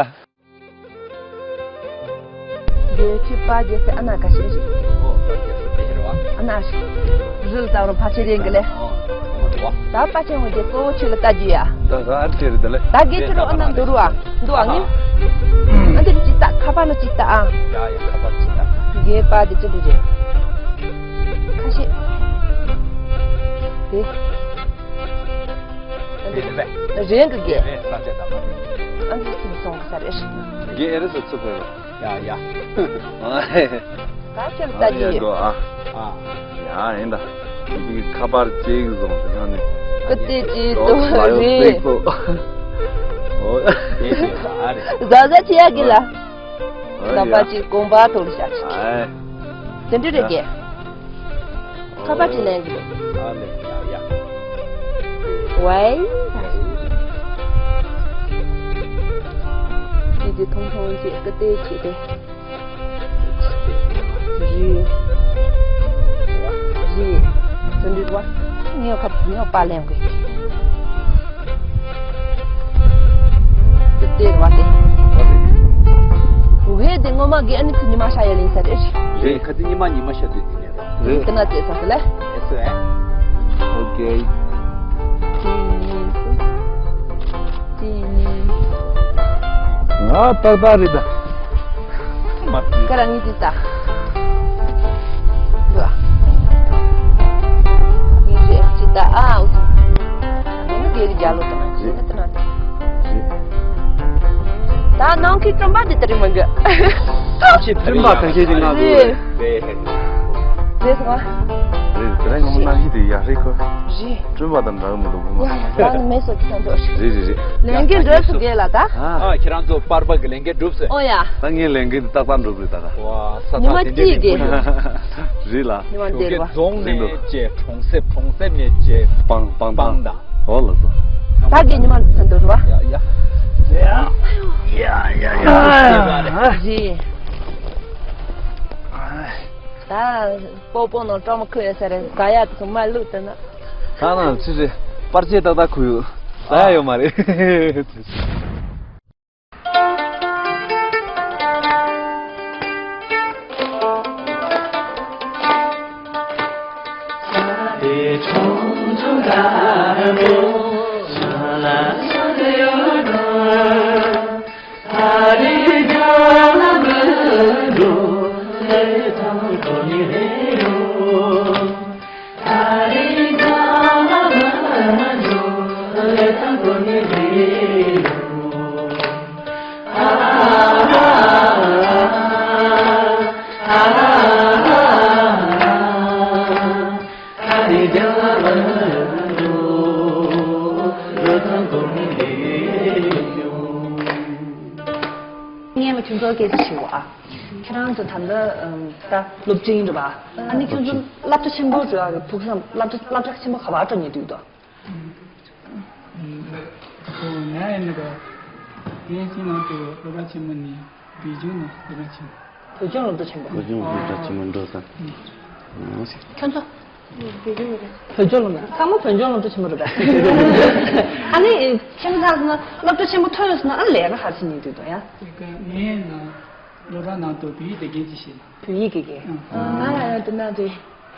རྒྱལ་ཆེ་པ་རྒྱལ་སྲས་ཨ་ན་ཀ་ཤི་རེད། ཨོ། པ་རྒྱལ་སྲས་དེ་རེད་བ། ཨ་ན་ཤི། རིལ་ཙམ་རུ་ཕ་ཆེ་རེད་གི་ལེ། ཨོ། ད་པ་ཆེ་ངོ་རྒྱལ་གཙོ་བོ་ཆེ་ལ་ལྟ་རྒྱུ་ཡ། ད་ག་ཨར་ཆེ་རེད་ད་ལེ། ད་རྒྱལ་ཆེ་རུ་ཨ་ན་འདུ་རུ་ཨ། འདུ་ཨ་ངེ། ཨ་འདིར་ཅི་ལྟ་ཁ་པར་ལ་ཅི་ལྟ་ཨ། ཡ་ཡ་ཁ་པར་ཅི་ལྟ། རྒྱལ་པ་དེ་ཅི་འདུ་རེད། ཁ་ཤས། དེ། རེད་པས། རེད་གི་རྒན། རེད། ས་ཆ་དང་མ་རེད། ཨ་འདི་ཚུགས་སོང་ས་རེད། རྒན་ཨེ་རེད་ས་ཚུགས་ཕེབས་རོགས། ཡ་ཡ། ད་ཁྱེད་ལྟ་ཨ་ཡ་གི་འགྲོ་ཨ། ཨ། ཡ་ཡིན་ད། འདི་ཁ་པར་ཅིག་བཟུང་ཟེར་ཡང་ནི། ཀི་ཏི་ཅིག་ཏོ་ལ་ཡོད་རེད། སེག་སོ། ཨོ། དེ་དེ་ཨ་རེད། ཟ་ཟ་ཆེ་ཡ་གི་ལ། ཨ་ཟ་ཡ། པ་ཅིག་གོམ་པ་ཐོག་ལ་བཞག་ཨ། དེ་འདྲ་རེད་གི། ཁ་པར་ཅིག་ལེན་གི་འདུག་ཨ་ལེ། ཡ་ཡ། ཝའི། ཅི་ཅི་ཐུང་ཐུང་ཅིག་ཀི་ཏེ་ཅིག་ཏེ། རི། རི། ཟིན་རི་བ། ངའི་ཁ་ངའི་པ་ལེན་གི། དེ་དེ་རེད་བ་དེ། འོ་དེ་དེ་ངོ་མ་གི་ཨ་ནི་ཁུ་ཉི་མ་ཤ་ཡ་ལིང་ས་རེད། རེད། ཁ་ཅིག་ཉི་མ་ཉི་མ་ཤ་དུས་དེ་ནས་རོ། རེད། དེ་ན་དེ་ས་ས་ལེ། ཨེ་སོ་ཨེ། ཨོ་ཀེ། དེ་ནི་སུ། དེ་ནི། ང་ཏག་ཏག་རེད་ད། མ་ཀ་ར་ངི་ཏི་ཏ། འདུག་ཨ། ངི་རེ་ཅི་ཏ་ཨ་འུ་ཐུ། ངི་ནི་དེ་རི་རྒྱ་ལོ་ཏ་ན་ཅི་ནི་ཏ་ན་ཏ། ད་ནང་གི་སྤྲིན་པ་འདི་ལྟར་མང་གི། ཅི་སྤྲིན་པ་ག་ཤེད་ཅིག་ང་ཚོ་རེད། རེད་སོང་ཨ། རེད་དེ་རིང་ངོ་མ་ནང་བཞིན་དེ་ཡག་རེད་ཁོ། རེད། སྤྲིན་པ་དང་འདྲ་གི་མི་འདུག་བུ་མོ། ཡ་ཡ་ཡ་མེད་སོ་ཅི་ད་འགྲོ། རེད་རེད་རེད། ལས་འགན་འགྲུབ་སོང་གི་ལ་ད། ཨ། ཨ་ཁྱེད་རང་ཚོ་པར་པ་གི་ལས་འགན་འགྲུབ་ཟེར། ཨོ་ཡ། ད་ངའི་ལས་འགན་དེ་ཏག་ཏག་འགྲུབ་རེད་ད་ད། ཝ་ས་ཉི་མ་ཐག་དེ་འདྲ་གཅིག་གི། རེད་ལ། ཉི་མ་ཞོགས་ཀས་འདིར་བ། རྫོང་ནས་བཅས་གྲོང་གསེབ། གྲོང་གསེབ་ནས་བཅས་སྤང་སྤང་སྤང་དང་། འོ་ལ་སོ། ད་གི་ཉི་མ་ཚན་དུ་རུ་བ། ཡ་ཡ། ཡ་ཡ་ཡ། རེད། ད་སྤོ་སྤོ་ནང་སྤྲང་མ་ཁུ་ཡོད་ས་རེད། ཟ་ཡ་དེ་ཚོ་མ་བླུགས་དེ་ན། ད་ན་ཕྱི་རེད། པར་ཆས་ཏག་ཏག་ཁུ་ཡོད། ཟ་ཡ་ཡོད་མ་རེད། སྔོན་མ་ཁྱོད་ཚོར་སྐད་ཆ་ཞིག་ཨ། ཁྱེད་རང་ཚོ་ད་ལྟ་ཨམ་ད་སློབ་ཆེན་རེད་པ། ཨ་ནི་ཁྱོད་ཚོ་སློབ་གྲྭ་ཆེན་པོ་འགྲོ་ཡག་གི་ཕུགས་བསམ། སློབ་གྲྭ་སློབ་གྲྭ་ཆེན་པོ་ག་པར་འགྲོ་སྙིང་འདོད་འདུག་ཨ། ང་ཡིན་ན་ངའི་ཁྱིམ་ནང་དུ་སློབ་གྲྭ་ཆེན་མོ་ནི་བོད་ལྗོངས་ནང་སློབ་གྲྭ་ཆེན་མོ། བོད་ལྗོངས་སློབ་གྲྭ་ཆེན་པོ། བོད་ལྗོངས་སློབ་གྲྭ་ཆེན་མོ་འགྲོ་ས། ཁྱོད་ཚོ། བོད་ལྗོངས་སློབ་གྲྭ། ཚང་མ་བོད་ལྗོངས་སློབ་གྲྭ་ཆེན་པོ་རེད་པས། ཨ་ནི་ཁྱིམ་ཚང་ན་སློབ་གྲྭ་ཆེན་པོ་ཐོན་ཡོད་ཟེར་ན། ཨ་ནི་ལས་ཀ་ག་རེ་བྱེད་སྙིང་འདོད་འདུག་ཡ། ངའི་ནང་སློབ་གྲྭ་ནང་དུ་བོད་ཡིག་དེབ་སྐྱེལ་ཅིག་བྱེད་ན། བོད་ཡིག་དགེ་རྒན། ང་ལ་ཡང་དེ་ན་རེད།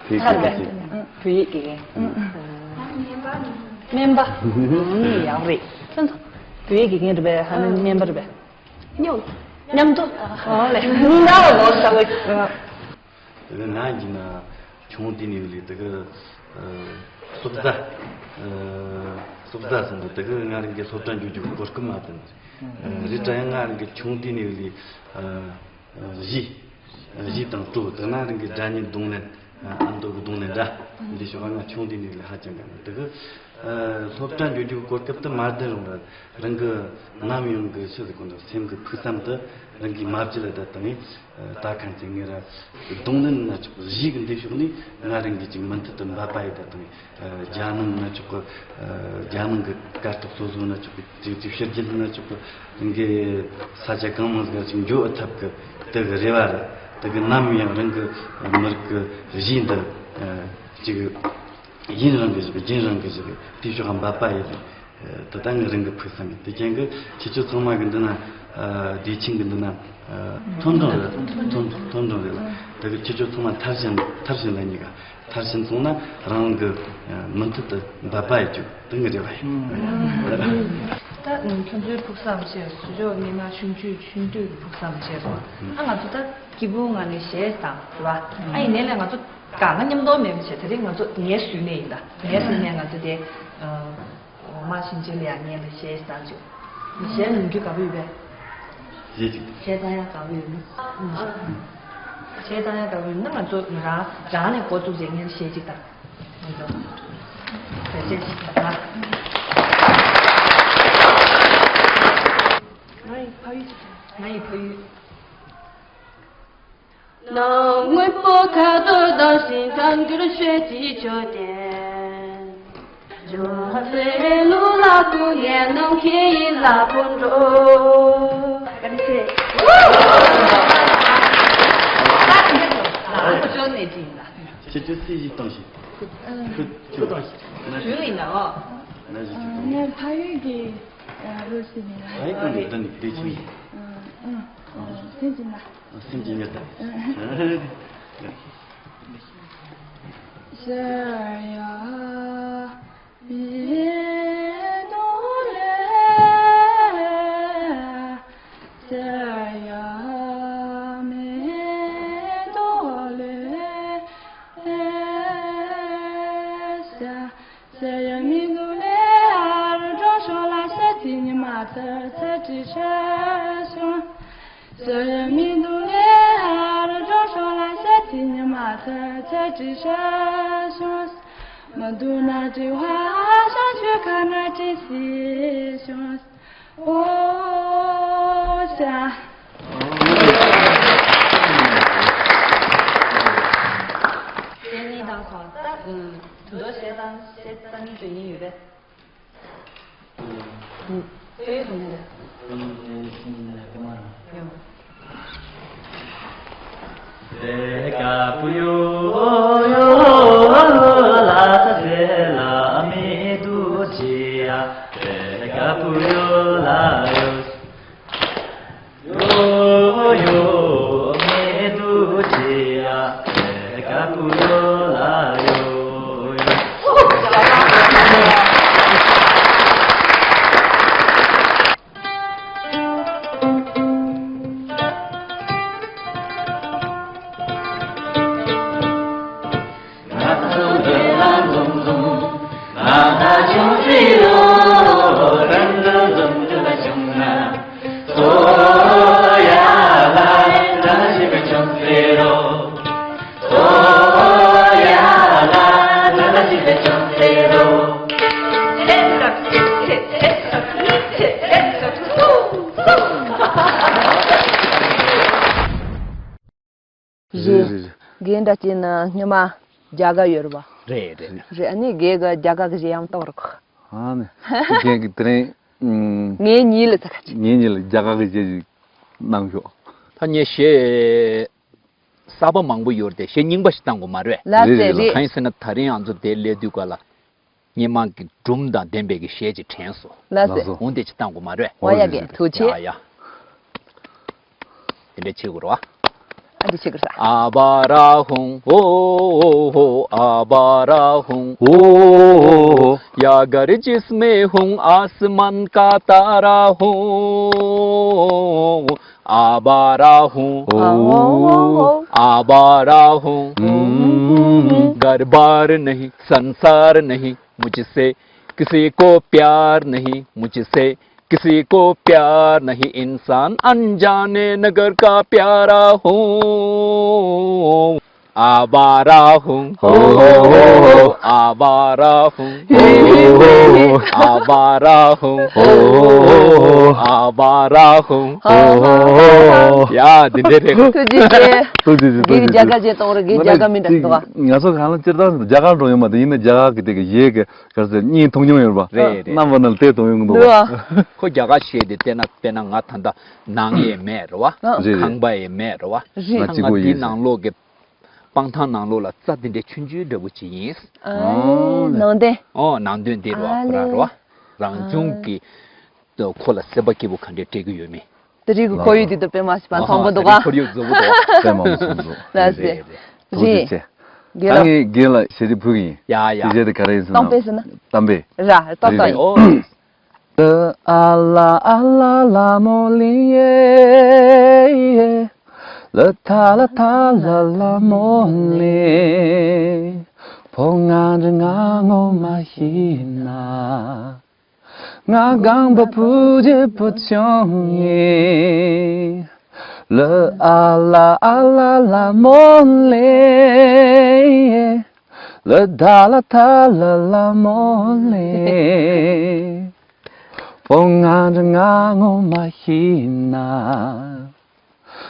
བོད་ཡིག་དགེ་རྒན། བོད་ཡིག་དགེ་རྒན། སྨན་པ། ཡག་རེད། ཁྱོད་ཚོ་བོད་ཡིག་དགེ་རྒན་རེད་པས། ཨ་ནི་སྨན་པ་རེད་པས། མཉམ། མཉམ་དུ། ཨོ་ལེ། གཉིས་ཀ་ལ་ལོ་ཟེར་བ། དེ་ག་ང་ཡིན་ན་ཆུང་དུས་ནས་ལས་དེ་ག་སློབ་གྲྭ། སློབ་གྲྭ་ཟེར་འདུག་དེ་ག་ང་རང་གི་སློབ་གྲྭ་འགྲོ་རྒྱུ་གི་གོ་སྐབས་མ་ཐོན། རེད་དྲ་ཡང་ང་རང་གི་ཆུང་དུས་ནས་ལས་གཞས། གཞས་དང་བྲོ། དེ་ན་རང་གི་སྒྲ་སྙན་རྡུང་ལེན། ཨ་མདོ་གི་རྡུང་ལེན་འདྲ། འདི་ཕྱོགས་ང་ཆུང་དུས་ནས་ལས་ཧ་ཅང་དགའ་མོ། དེ་གི་སློབ་གྲྭ་འགྲོ་རྒྱུ་གི་གོ་སྐབས་དེ་མ་ལྡན་རུང་ར། རང་གི་ནམ་ཡང་གི་ཕྱི་ཟིག་གོ་འདུག་སེམས་གི་ཕུགས་བསམ་དེ་རང་གིས་མ་བརྗེད་ལ་བསྡད་བཏང་ངས། ད་ཁ་མཚན་ངས་ར་རྡུང་ལེན་ན་ཆོག་གཞས་གི་འདི་ཕྱོགས་ནས་ང་རང་གིས་ཅིག་མུ་མཐུད་དུ་འབད་པ་ཡས་བསྡད་བཏང་ངས། རྒྱ་ནང་ན་ཆོག་གི། རྒྱ་ནང་གི་གར་སྟེགས་སོ་སོ་ན་ཆོག་གི། ཅིག་ཅིག་ཕྱི་རྒྱལ་ན་ཆོག་གི། གི་ས་ཆ་གང་མང་ཟིག་ཅིག་འགྱོ་ཨེ་ཐུབ་གི། དེ་གི་རེ་བ་རེད། དེ་གི་ནམ་ཡང་རང་གི་མི་རིགས་གི་གཞས་འདི་ཅིག་ཡུན་རིང་གི་ཞིག་རྒྱུན་རིང་གི་ཞིག་དེ་ཕྱོགས་འབད་པ་ཡས། དེ་ད་ངའི་རང་གི་ཕུགས་བསམ་ཡིན། དེ་རྐྱེན་གི་ཁྱེད་ཚོ་ཚང་མ་གི་འདི་ན། བདེ་ཆེན་གི་འདི་ན། མཐོང་གྲོལ་རེད། མཐོང་མཐོང་གྲོལ་རེད་ལ། དེ་གི་ཁྱེད་ཚོ་ཚང་མ་མཐར་ཕྱིན། མཐར་ཕྱིན་ལ་གཉིས་ཀ་མཐར་ཕྱིན་སོང་ན་རང་གི་མུ་མཐུད་དུ་འབད་པ་ཡས་རྒྱུ་དེ་ངའི་རེ་བ་ཡིན། ད་ཁྱོད་ཚོའི་ཕུགས་བསམ་བཤད། ཚུར་ཕྱོགས་མི་མང་ཆུང་ཆུང་ཆུང་དུས་ཀྱི་ཕུགས་བསམ་བཤད་སོང་། ཨ་ང་ཚོ་ད་སྐྱིད་པོའི་ངང་ནས་གཞས་བཏང་རེད་པ། ཨ་ཡིན་ནའི་ལས་ང་ཚོ་གང་ང་མཉམ་དུ་མེད་པ་བྱས། དེ་རིང་ང་ཚོ་ངའི་ཟུར་ནས་ཡིན། ད་ངའི་ཟུར་ནས་ང་ཚོ་དེ། འོ་མ་ཕྱིན་ཆད་ལ་ཡང་ངས་ལ་གཞས་བཏང་བྱུང་། གཞས་ལ་ནུས་རྒྱུ་དགའ་པོ་ཡོད་པས། གཞས་ཅིག་གཞས་བཏང་ཡག་དགའ་པོ་ཡོད་ནི། གཞས་བཏང་ཡག་དགའ་པོ་ཡོད་ན་ང་ཚོ་རང་རང་ནས་འགོ་བཙུགས་བྱས་ངས་གཞས་ཅིག་བཏང་། ང་ཚོ་གཞས་ཅིག་བཏང་། ང་ཡི་ཕ་ཡུལ་ཅིག་ང་ཡི་ཕ་ཡུལ། ནམ་སྔོན་པོ་ཁ་དོག་ལྡན་ཞིང་ཐང་གུར་ཤོད་ཀྱི་ཆོས་ལྡན། ཇོ་ཧྥེ་ལུ་ལ་ཀུ་ངའི་ནམ་མཁའི་ཡིད་ལ་ཕོ་འགྲོ། ཁྱེད་ཚོས་སྲིད་ཞིག་བཏང་ཞིག་ཁུ་ཁུ་བཏང་ཞིག་ན་ཞིག་ཡིན་ན་ཨོ། ན་ཞིག་ཅིག་བཏང་། ངའི་ཕ་ཡུལ་གྱི་རུ་ཞིག་ཡིན་ན། ཕ་ཡུལ་གང་དུ་བདག་ནི་བདེ་ཆུང་ཡིན། སེམས་ཀྱི་ན། སེམས་ཀྱི་ཉེར་ལྟར། ཨོ་ཤ། གཞས་གཉིས་བཏང་སོང་། ད་དུང་གཞས་བཏང་། གཞས་བཏང་སྙིང་འདོད་མཁན་ཡོད་པས། དཔེ་ཡོད་དུ་མེད་རེད། ཡོད། རེད་རེད་རེད། རྒན་འདྲ་ཅན་ནི་སྔོན་མ་རྒྱ་གར་ཡོད་རེད་པ། རེད་རེད། རེད། ཨ་ནི་རྒན་གི་རྒྱ་གར་གི་གཞས་ཡང་གཏོང་རོགས། ཨ་ནི། རྒན་གི་དེ་རིང་། ཨུམ། ངའི་ཉིད་ལ་ཚ་ཁ་ཅིག་ངའི་ཉིད་ལ་རྒྱ་གར་གི་གཞས་ཅིག་གནང་ཤོག་ད་ངས་གཞས་གསར་པ་མང་པོ་ཡོད་རེད་དེ། གཞས་རྙིང་པ་ཞིག་བཏང་དགོས་མ་རེད། ལགས་སེ། རེད་རེད། རེད། གང་ཡིན་ཟེར་ན་ད་རིང་ང་ཚོ་དེ་སླེབས་དུས་ག་ལ། སྔོན་མ་གི་སྒྲུང་དང་ལྡན་པའི་གི་གཞས་ཅིག་དྲན་སོང་། ལགས་སེ། ལགས་སོ། འོང་དེ་ཅིག་བཏང་དགོས་མ་རེད། འོ་ཡ། རྒན་ཐུགས་རྗེ་ཆེ། ཡ་ཡ། དེ་འདྲ་བྱེད་དགོས་རེད་པ། ཨ་འདི་བྱེད་དགོས་ས། आवारा हूँ ओ, आवारा हूँ ओ, या घर जिसमें हूँ आसमान का तारा हूँ। आवारा हूँ, ओ, आवारा हूँ। हम्म। घर बार नहीं, संसार नहीं, मुझसे किसी को प्यार नहीं, मुझसे किसी को प्यार नहीं, इंसान अनजाने नगर का प्यारा हूँ। आवारा हूँ, ओ, आवारा हूँ, ओ, आवारा हूँ, ओ, आवारा हूँ। ཡ། འདི་འདྲ་རེད། ཐུགས་རྗེ་ཆེ། ཐུགས་རྗེ་ཆེ། ཐུགས་རྗེ་ཆེ། རྒན་རྒྱ་གར་གཞས་གཏོང་རོགས། རྒན་རྒྱ་གར་མི་འདྲ་འདུག་ཨ། ང་ཚོ་གང་ལ་སྤྱིར་བཏང་རྒྱ་གར་འགྲོ་ཡོད་མ་རེད། ཡིན་ན་རྒྱ་གར་གི་དེ་གི་གཞས་གི་ག་རེ་ཟེར། བརྙན་མཐོང་མྱོང་ཡོད་རེད་པ། རེད་རེད། རྣམ་པ་ནང་ལ་དེ་མཐོང་ཡོང་གི་འདུག་པ། འདུག་ཨ། ཁོ་རྒྱ་གར་གཞས་དེ་བལྟས་ན་དཔེར་ན་ང་ད་ལྟ་ནང་ཡས་མེད་རེད་པ། རེད་རེད། ཁང་པ་ཡས་མེད་རེད་པ། རེད། ང་གཅིག་པོ་ཡིན་ཟེར། ཁང་པ་འདི་ནང་ལོགས་ཀྱི་སྤང་ཐང་ནང་ལོགས་ལ་རྩྭ་འདི་འདྲའི་ཆུང་ཆུང་འདྲ་པོ་ཅིག་ཡིན། ཨ། ནང་དོན། ཨོ། ནང་དོན་འདི་རེད་པ། ཨ་ཁོ་རང་རེད་པ། རང་བྱུང་གི་ཁོ་ལ་སེམས་པ་སྐྱིད་པོ་ག་འདྲས་སྤྲད་ཀྱི་ཡོད་མེད། དེ་རིང་གི་ཁོར་ཡུག་འདི་དང་དཔེ་མ་སྲིད་པ་མཚུངས་པོ་འདུག་ག། ཁོར་ཡུག་རྫོགས་པོ་འདུག་ག། དཔེ་མ་མཚུངས་འདུག། ལགས་སེ། རེད་རེད། ཐུགས་རྗེ་ཆེ། རྒན་ལགས། ད་ངས་རྒན་ལ་ཞལ་འདེབས་ཕུལ་གྱི་ཡིན། ཡ་ཡ། དེ་རྗེས་དེ་ག་རེ་ཡིན་ཟེར་ན། གཏམ་དཔེ་ཟེར་ན། གཏམ་དཔེ། ར། ཏོག་ཏོག་ཡིན། ཨོ། ལ་ཨ་ལ་ཨ་ལ་ལ་མོ་ལི་ཡེ། ལ་ཐ་ལ་ཐ་ལ་ལ་མོ་ལི། ཕོ་ང་རི་ང་ངོ་མ་ཤི་ན། ང་རྐང་པ་བུ་རྒྱུད་བུ་ཆུང་ཡིན། ལ་ཨ་ལ་ཨ་ལ་ལ་མོ་ལེ། ལ་ད་ལ་ཐ་ལ་ལ་མོ་ལེ། ཕོ་ང་རི་ང་ངོ་མ་ཤི་ན།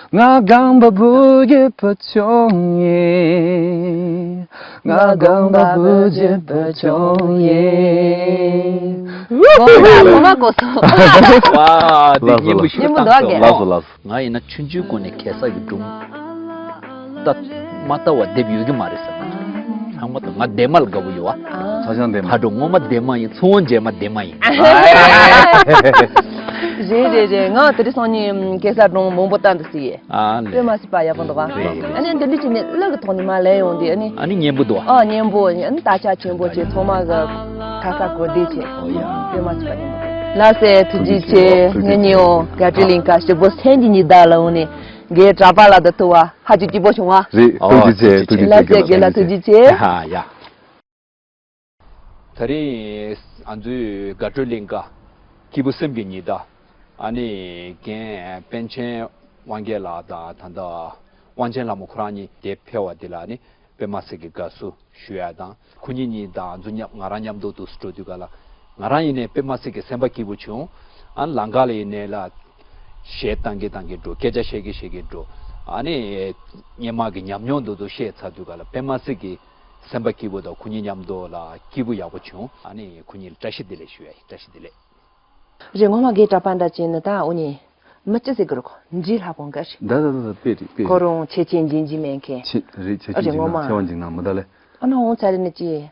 ང་རྐང་པ་བུ་རྒྱུད་བུ་ཆུང་ཡིན། ང་རྐང་པ་བུ་རྒྱུད་བུ་ཆུང་ཡིན། གོ་མ་གོ་མ་གོ་སོང་། ཝ། འདི་སྙན་པོ་ཞིག་བཏང་སོང་། ལགས་སོ་ལགས་སོ། ང་ཡིན་ན་ཆུང་ཆུང་སྒང་ནས་གེ་སར་གྱི་སྒྲུང་ལྟ་མ་ལྟ་བ་དེབ་ཡོད་ཀྱི་མ་རེད་ཟེར། ཚང་མ་དང་ང་འདན་མ་ལ་དགའ་པོ་ཡོད་པ། ཚ་ཞང་འདན་མ། ཕ་འགྲོ་ངོ་མ་འདན་མ་ཡིན། ཚོང་རྗེས་མ་འདན་མ་ཡིན། རེད་རེད་རེད། ང་དེ་རིང་སང་ཉིན་གེ་སར་སྒྲུང་མང་པོ་ལྟ་འདུག་ཟེར་ཡས། ཨ་ལེ། དཔེ་མ་སྲིད་པ་ཡག་པོ་འདུག་ག། རེད་རེད། ཨ་ནི་འདི་འདྲ་བྱས་ནས་གླུ་གི་ཐོག་ནས་མར་ལེན་ཡོང་དུས་ཨ་ནི། ཨ་ནི་སྙན་པོ་འདུག་ག། ཨ་སྙན་པོ་ཡིན། ཨ་ནི་དར་ཆ་ཆེན་པོ་བྱས། ཚང་མ་གི་ཁ་ས་གོ་བདེ་བྱས། ཨོ་ཡ། དཔེ་མ་སྲིད་པ་སྙན་པོ་འདུག། ལགས་སེ། ཐུགས་རྗེ་ཆེ། ཐུགས་རྗེ་ཆེ། ངེད་གཉིས་ཡང་དགའ་སྤྲོའི་གླིང་ག་སྐྱིད་པོ་སེམས་ཀྱི་ཉི་ཟླ་ལ་འོང་ནས་རྒན་གྲྭ་པ་ལགས་དང་ཐུག་པ་ཧ་ཅང་སྐྱིད་པོ་བྱུང་བ། རེད། ཐུགས་རྗེ་ཆེ། ཨོ་ཐུགས་རྗེ་ཆེ། ལགས་སེ། རྒན་ལགས་ཐུགས་རྗེ་ཆེ། ཧ་ཡ། ད་རེས་ང་ཚོའི་དགའ་སྤྲོའི་གླིང་ག་སྐྱིད་པོ་སེམས་ཀྱི་ཉི་ཟླ། ཨ་ནི་རྒན་པཎ་ཆེན་དབང་རྒྱལ་ལགས་དང་ད་ལྟ་དབང་ཆེན་ལྷ་མོ་ཁོ་རང་གཉིས་འདིར་ཕེབས་པ་འདི་ལ་ནི་དཔེ་མ་སྲིད་ཀྱི་དགའ་བསུ་ཞུ་ཡ་དང་། ཁོ་གཉིས་གཉིས་དང་ང་ཚོ་མཉམ་ང་རང་མཉམ་དུ་འདུག་སེ་འགྲོ་དུས་ག་ལ་ང་རང་ཡིན་ནའི་དཔེ་མ་སྲིད་ཀྱི་སེམས་པ་སྐྱིད་པོ་བྱུང་། ཨ་ནི་ལམ་ཁ་ལ་ཡིན་ནའི་ལ་གཞས་བཏང་གི་བཏང་གི་འགྲོ། སྐད་ཆ་བཤད་གི་བཤད་གི་འགྲོ། ཨ་ནི་སྔོན་མ་གི་ཉམས་མྱོང་འདི་ཚོ་བཤད་ཚར་དུས་ག་ལ་དཔེ་མ་སྲིད་ཀྱི་སེམས་པ་སྐྱིད་པོ་དང་། ཁོ་གཉིས་མཉམ་དུ་ལ་སྐྱིད་པོ་ཡག་པོ་བྱུང་། ཨ་ནི་ཁོ་གཉིས་ལ་བཀྲ་ཤིས་བདེ་ལེགས་ཞུ་ཡ་ཡིན། བཀྲ་ཤིས་བདེ་ལེགས། རེད། ངོ་མ་རྒན་གྲྭ་པ་འདྲ་བྱས་ནས་ད་འོ་ནི་མི་སྐྱིད་ཟེར་གི་རེད་གོ། འདྲིས་ལྷག་པོ་འགའ་རེད། ད་ད་ད་ད་དཔེ་རེད། དཔེ་རེད། ཁོ་རང་ཆེ་ཆེ་འཇིགས་འཇིགས་མེད་མཁན། ཆེ་རེད། ཆེ་ཆེ། རེད། འཇིགས་ངོ་མ་ཆེ་བ་འཇིགས་ན་མི་ད་ལེ། ཨ་ནི་འོང་ཚར་རེ་ནི་ཅི།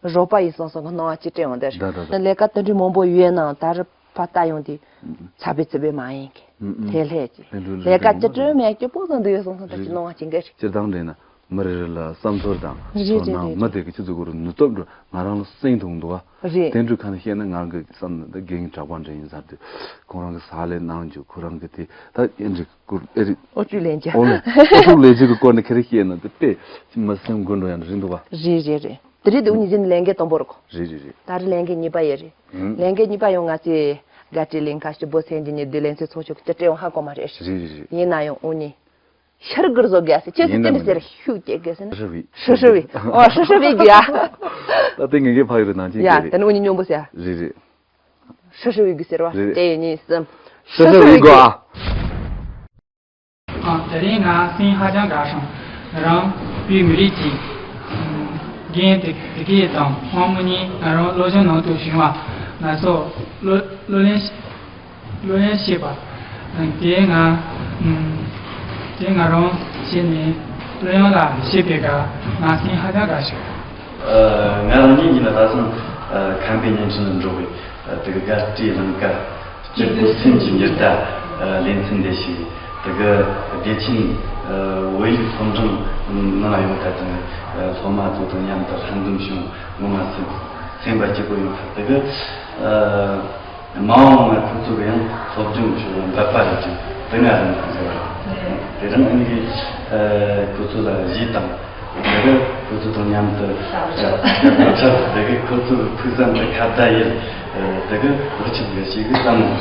རོགས་པ་ཡིན་སོང་སོང་གི་སྣང་བ་ཅིག་སྤྲད་ཡོང་དེར། ད་ད་ད། ལས་ཀ་དེ་འདྲའི་མང་པོ་ཡོད་ནའང་ད་རེས་ཕར་ལྟ་ཡོང་དུས་ཚ་བའི་ཚ་བའི་མ་ཡིན་གི། ཨུ་ཨུ། ལྷད་ལྷད་ཀྱི། ལྷད་འགྲོ་ལྷད་ལས་ཀ་ཅི་སྤྲོད་མེད་སྐྱིད་པོ་ཙམ་དུ་ཡོད་སོང་སོང་ད་ཅི་སྣང་བ་ཅི་འགའ་རེད། སྤྱིར་བཏང་འདྲ་ན་མི་རེ་རེ་ལ་བསམ་ཚོར་དང་རེད་རེད་ཚོར་སྣང་རེད། མི་དེ་གི་ཆུ་ཚོད་གུ་རུ་ནུས་སྟོབས་འགྲོ། ང་རང་ལ་སེམས་ཐུག་འདུག་ག། རེད། དེ་འདྲ་ག་ནས་བཤད་ན་ང་གི་བསམ་ན་ད་རྒན་གྲྭ་པ་འདྲ་ཡིན་ས་རེད། ཁོང་རང་གི་ཟ་ལེ་གནང་རྒྱུ། ཁོ་རང་གི་དེ་ད་ཨེ་འདྲ་སྐོར་ཨེ་རེད། ཨོ་ཅུ་ལེན་ཅ། ཨོ་ལེ། ཨོ་ཅུ་ལེན་ཅ་གི་སྐོར་ནས་ཁྱེད་རང་བཤད་ན་དེ་དཔེ་མི་སེམས་འགུལ་འགྲོ་ཡང་རིང་འདུག་ག། རེད་རེད་རེད། དེ་རིང་འདི་འུ་གཉིས་ཀྱི་ལས་འགན་དང་པོ་རེད་གོ། རེད་རེད་རེད། ད་རེས་ལས་འགན་གཉིས་པ་ཡོད་རེད། ཨང་། ལས་འགན་གཉིས་པ་ཡང་ང་ཚོས་དགའ་སྤྲོའི་གླིང་ག་སྐྱིད་པོ་སེམས་ཀྱི་ཉི་ཟླ་ལེ་ཚན་ཚོགས་ཆུང་གི་ཅི་སྤྲད་ཡོང་ཧ་གོ་མ་རེད། རེད་རེད་རེད། ཡིན་ན་ཡང་འུ་གཉིས་ཤར་གུར་བཟོ་དགོས་ཟེར། ཁྱེད་ཚོ་ཡིན་ན་ཅི་འདྲ་ཟེར་ཤུགས་སྐྱེད་དགོས་ཟེར་ན། ཧྲི་ཧྲི་བི། ཧྲི་ཧྲི་བི། ཨོ་ཧྲི་ཧྲི་བི་གི་ཡ། ད་དེ་ངེད་ཀྱི་ཕ་ཡུལ་རེད། ནང་ཆེན་ཡ་གྱི་རེད། དེ་ནི་འུ་གཉིས་སྙོམས་པོ་ཟེར། རེད་རེད། ཧྲི་ཧྲི་བི་གི་ཟེར་བ། རེད་རེད། གཅིག་གཉིས་གསུམ། ཧྲི་ཧྲི་བི་གི་ཨ། ཨ། དེ་རིང་ང་སེམས་ཧ་ཅང་དགའ་སོང་། ང་རང་བོད་མི་རིགས་ཀྱི་རྒན་དེ་དེ་གའི་དང་དབང་མོ་གཉིས་ང་རང་སློབ་སྦྱོང་ནང་དུ་བྱུང་བ། ང་ཚོ་སློབ་སློབ་གླེང་སློབ་གླེང་བྱེད་པ། དེ་ང་དེ་ང་རང་བྱས་ནས་སློབ་ཡོན་ལ་བྱེད་པའི་སྐབས་ང་སེམས་ཧ་ཅང་དགའ་བྱུང་། ང་རང་ཉིད་ཀྱིས་ནི་ད་སང་ཁམས་པའི་བརྙན་འཕྲིན་ལ་འགྲོ་བའི་དེ་ག་སྒར་སྤྲེལ་ལང་ཀ་སྤྱི་སྒོ་སེམས་ཀྱི་ཉི་ཟླ་ལེ་ཚན་འདི་ཞིག་དེ་ག་བདེ་ཆེན་བོད་ཡིག་སློབ་འབྲིང་ནང་ཡོང་ཐབས་དང་སློབ་མ་ཚོ་དང་མཉམ་དུ་ལྷན་འཛོམས་བྱུང་ངོ་མ་སེམས་སེམས་པ་སྐྱིད་པོ་ཡོང་ཐབས་དེ་ག་མ་འོངས་པར་ཁོ་ཚོ་གི་ཡང་སློབ་སྦྱོང་ཕྱོགས་ལ་འབད་པ་རེད་ཅིང་དེ་ང་རང་གི་ཟེར་བ་རེད། དེ་རིང་ཨ་ནི་ཁོ་ཚོ་ལ་གཞས་དང་། དེ་གི་ཁོ་ཚོ་དང་མཉམ་དུ་ཞབས་བྲོ་འཁྲབ་དེ་གི་ཁོ་ཚོ་གི་ཕུགས་བསམ་དེ་ཁ་བརྡ་ཡིན། དེ་གི་བག་ཆགས་ཡོད་ཞིག་གི་བསམ་བློ་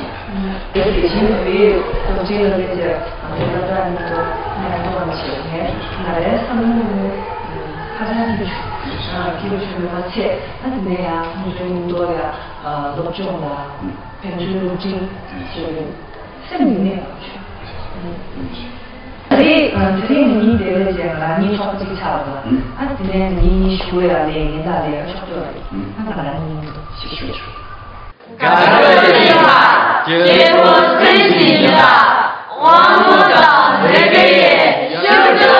རེད། དེ་བཞིན་དུ་བོད་སློབ་ཆེན་སློབ་གཉེར་གྱི་སློབ་གྲྭ་ནང་དུ་ང་ཚོ་བ་ཞིག་ནས་ང་རའི་བསམ་བློ་ནི་ཧ་ཅང་སྐྱིད་པོ་བྱུང་སྐྱིད་པོ་བྱུང་བ་ཚེ་ད་དེ་ནས་ཡང་ང་ཚོའི་མཉམ་དུ་ཡང་སློབ་སྦྱོང་ལ་ཕན་ཚུན་སློབ་འབྲིང་བྱས། སེམས་ནས་དེ་དེ་རིང་ཉིན་དེ་བས་ཀྱང་ང་གཉིས་ཚོགས་གཅིག་ཆགས་པ་ཨ་དེ་ནས་ཉིན་གཉིས་ཞུ་ཡ་ལས་ཡིན་ད་ལས་ཆོག་ཆོག་རེད་ཨ་ང་རང་ཉིན་མི་འདུག་ཞིག་ཞུ་ཆོག་དགའ་སྤྲོ་ལྡན་པ་སྐྱེ་བོ་སེམས་ཀྱི་ཉི་ཟླ་དབང་མོ་དང་ལེགས་པའི་ཡུལ་དུ།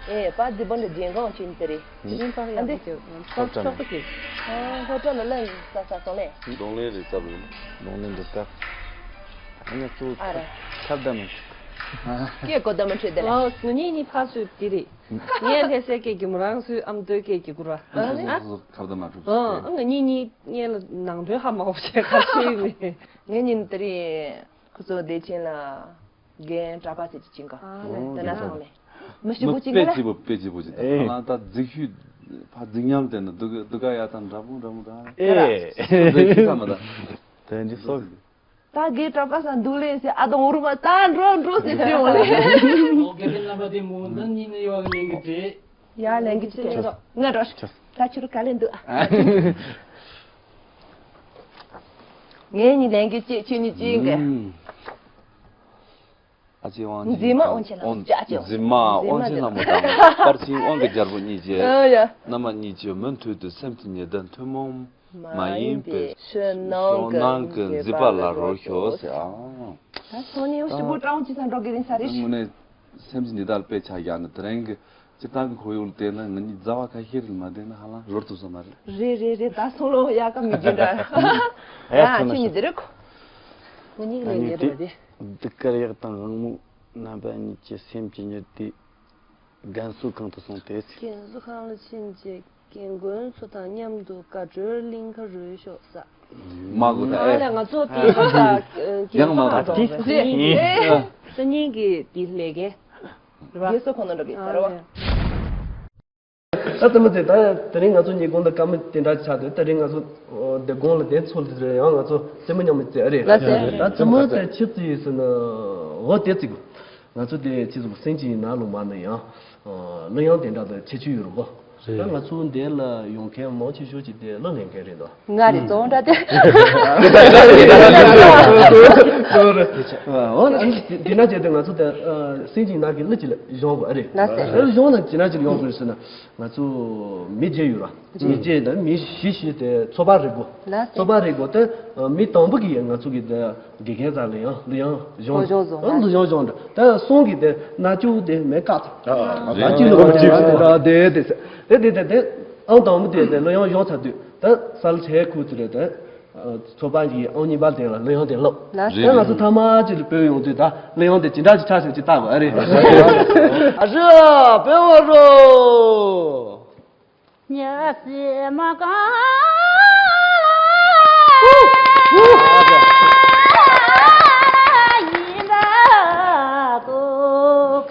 ཨེ་པ་རྫི་བོ་འདི་རྒྱན་གང་ཅན་དེ་རེད། ཨ་འདི་ཨ་ཧོ་ཏྲ་ནི་ལ་ས་ས་སོང་ལེ། གདོང་ལེན་རེད་ཙབ་རེད། གདོང་ལེན་རེད་ཙབ། ཨ་ནི་གཙོ་བོ་ཨ་ར་ཁྱབ་བརྡལ་མ་འཁྲུག་སྐད་གོ་བརྡ་མ་འཕྲོད་དེ་ལ། ཨ་ང་གཉིས་གཉིས་ཕར་ཚུར་དེ་རེད། ངས་ལྷ་སའི་སྐད་ཀྱི་མོ་རང་ཚོའི་ཨ་མདོའི་སྐད་ཀྱི་སྐུར་བ། ཨ་ནི་ཁ་བརྡ་མ་འཁྲུག་ཨ་ང་གཉིས་གཉིས་ངས་ལ་ནང་དོན་ཧ་མ་གོ་བྱས་ཁ་ཤས་ཡིན་ནི། ངས་ཉིན་དེ་རིང་ཁོ་ཚོ་བདེ་ཆེན་ལ་རྒན་གྲྭ་པ་ཟེར་གྱི་ཅིང་ག་ཨ་ལེ་དེ་ན་སོང་ལེ། མི་ཞིག་མི་པོ་ཅིག་དཔེ་ལ་སྐྱིད་པོ་དཔེ་སྐྱིད་པོ་ཅིག་ད་ཨེ། ཁ་ལང་ད་རྫིག་ཤུལ་ཕ་རྫིག་ཉམས་དེ་ན་སྡུག་སྡུག་ག་ཡ་ད་འདྲ་པོ་འདྲ་མོ་ད་ཨེ། རྫིག་ཤུལ་ད་མ་ད་དེ་འདི་སོགས། ད་རྒན་གྲྭ་པ་ས་འདུག་ལེ་ཟེར་ཨ་དང་འུ་རུ་མ་ད་འགྲོ་འགྲོ་ཟེར་དེ་འོ་ལེ། ཨོ་རྒན་པའི་རྣམ་པ་དེ་མོ་འདི་གཉིས་ནི་ཡོག་ལེན་གི་དེ། ཡ་ལེན་གི་ཅི་ཅི་ང་འགྲོ་ད་ཁྱོད་རུ་ག་ལེན་འདུག་ཨ། ངས་ནི་ལེན་གི་ཅི་ཁྱོད་ནི་ཅི་འགའ། ཨ་ཅེ་དབང་ཆེན་མཛེས་མ་དབང་ཆེན་ལྷ་མོ་ཅ་ཅེ། མཛེས་མ་དབང་ཆེན་ལྷ་མོ་དང་པར་ཆེན་དབང་གི་རྒྱལ་པོ་གཉིས་ཀྱིས་ཨ་ཡ། མནའ་མ་གཉིས་ཀྱི་མུ་མཐུད་དུ་སེམས་ཀྱི་ཉི་ཟླ་ཐུན་མོང་མ་ཡིན་པའི་ཕྱི་ནང་གི་མཛེས་པ་ལ་རོལ་ཤོག་ཟེར་ཨང་། ད་སང་ཉིན་ཞིབ་པོ་ཀྲང་ཅི་སང་འགྲོ་གི་རིང་ས་རེད། དངོས་གནས་སེམས་ཀྱི་ཉི་ཟླ་ལ་དཔེ་ཆ་བཞག་ན་དེ་རིང་གི་སྤྱིར་བཏང་གི་ཁོར་ཡུག་ལ་བལྟས་ན་ང་གཉིས་མཛའ་བ་ཁ་ཤས་རིགས་མ་བསྡད་ན་ཧ་ལམ་རོལ་ཐུབ་ས་མ་རེད། རེད་རེད་རེད། ད་སང་ལོ་ཡག་ག་མི་རྒྱུ་འདྲ། ཡ་ཁྱོད་གཉིས་འདི་རེད་ཁོ། ང་གཉིས་ལས་འདི་རེད་དེ། གདུགས་དཀར་ཡག་དང་དབང་མོ་རྣམ་པ་གཉིས་ཀྱི་སེམས་ཀྱི་ཉི་ཟླའི་རྒན་གསོ་ཁང་དུ་སོང་སྟེ། རྒན་གསོ་ཁང་ལ་ཕྱིན་རྗེས་རྒན་རྒོན་ཚོ་དང་མཉམ་དུ་དགའ་སྤྲོའི་གླིང་ག་རོལ་ཤོག་ཟེར། མ་གོ་ད་ཨ་ཨེ། ལས་ང་ཚོ་དེ་ཁ་ས་ཡང་མ་གོ་ད་དེ་ཨེ། སང་ཉིན་གྱི་དེ་ལས་ཀའི་རེད་བ། རྒན་གསོ་ཁང་ནང་འགྲོ་གི་ཨ་ཟེར་བ། ལས། ད་ཙི་མོ་ཚེ་ད་དེ་རིང་ང་ཚོ་ཉིན་གུང་དང་སྐར་མ་དེ་འདྲ་ཆགས་འདུག་དེ་རིང་ང་ཚོ་དེ་དགོང་ལ་དེ་ཚོ་ལ་ཡང་ང་ཚོ་རྩེད་མོ་མཉམ་དུ་རྩེ་ཨ་རེད། ལགས་སོ། ད་ཙི་མོ་ཚེ་ཆི་ཙི་ཡིན་ཟེར་ན་འོ་དེ་ཙི་གོ། ང་ཚོ་དེ་ཆི་ཙི་གོ་སེམས་ཀྱི་ཡིན་ན་ལུང་མ་ནི་ཡང་གླུ་དབྱངས་དེ་འདྲ་དང་ཁྱད་ཆོས་ཡོད་རེད་གོ། ད་ང་ཚོ་འདི་ལ་ཡོང་མཁན་མང་ཆེ་ཤོས་ཀྱི་དེ་གླུ་ལེན་མཁན་རེད་འདུག་ང་རེད་རྫོང་འདྲ་དེ། འོ་ན་དེ་ན་བྱས་ཏེ་ང་ཚོ་དེ་སེམས་ཀྱི་ཡིན་ན་གི་གླུ་ཅིག་ལ་གཞོང་གོ་ཨ་རེད། ལགས་སོ། གཞོང་ན་ཅི་ན་ཅིག་ཡོང་དགོས་ཟེར་ན། ང་ཚོ་མི་བརྒྱད་ཡོད་ར། མི་བརྒྱད་དང་མི་བཞི་བཞི་དེ་ཚོ་པ་རེ་དགོས། ལགས་སོ། ཚོ་པ་རེ་དགོས་ཏེ་མི་དང་པོ་གི་ང་ཚོ་གི་དེ་དགེ་རྒན་ཚ་ལེ་ཡང་ལེ་ཡང་གཞོང་གཞོང་བཟོ་ཨ་ལུ་གཞོང་གཞོང་འདྲ་ད་སོང་གི་དེ་ན་ཅུ་དེ་མེ་ཀ་ཚ་ད་ཅི་ལུ་ག་ཅི་ར་དེ་དེ་དེ་དེ་དེ་ཨང་དང་པོ་དེ་དེ་ལུ་ཡང་གཞོང་ཚ་དུས་ད་ས་ལ་ཆེ་ཁུ་ཚི་རེད་དེ། ཚོ་པ་གི་ཨང་གཉིས་པ་དེ་ལ་གླུ་དབྱངས་དེ་ལོབས། ལགས་སོ། ད་ང་ཚོ་ཐ་མ་ཅིག་ལ་བོད་ཡོང་དུས་ད་གླུ་དབྱངས་དེ་ཇི་འདྲ་ཅིག་ཆགས་ཤག་ཅིག་བལྟ་དགོས་ཨ་རེད། ཨ་རོ་བོད་བོ་རོ། ཉ་སི་མ་གང་ཡིན་ན་ཏོག་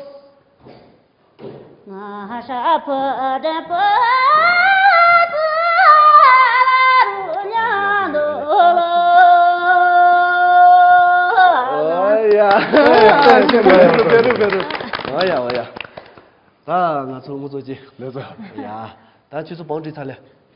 ད་ང་ཚོ་དངོས་གཙོ་ཅི། ལེགས་སོ། ཡ། ད་ཁྱོད་ཚོ་བང་བསྒྲིགས་ཚར་ལེ།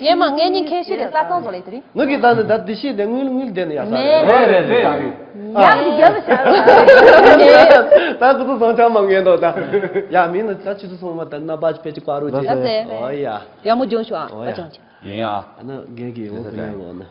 ངས་མ་ངས་ཉིན་ཁེ་ཤི་རེད་ལ་སོང་ཟོ་ལེ་དེ་རིང་། ངུ་གི་ད་ནི་ད་དེ་ཤི་དེ་ངུལ་ངུལ་དེ་ནི་ཡ་ས་རེད། རེད་རེད་རེད། ཡག་གི་རྒྱབ་ཤ། ད་ཁོ་ཚོ་སང་ཆ་མ་ངན་དོ་ད། ཡ་མིན་ན་ད་ཆུ་ཚོད་སོང་མ་ད་ན་པ་ཕེ་ཅི་ཀ་རུ་ཅི། ད་ཟེ། ཨོ་ཡ། ཡ་མོ་ཇོན་ཤོ་ཨ། ཨོ་ཡ། ཨ་ཅང་ཅི། ཡིན་ཡ། ཨ་ན་རྒན་གི་འོ་བུ་ནས་འོ་ན།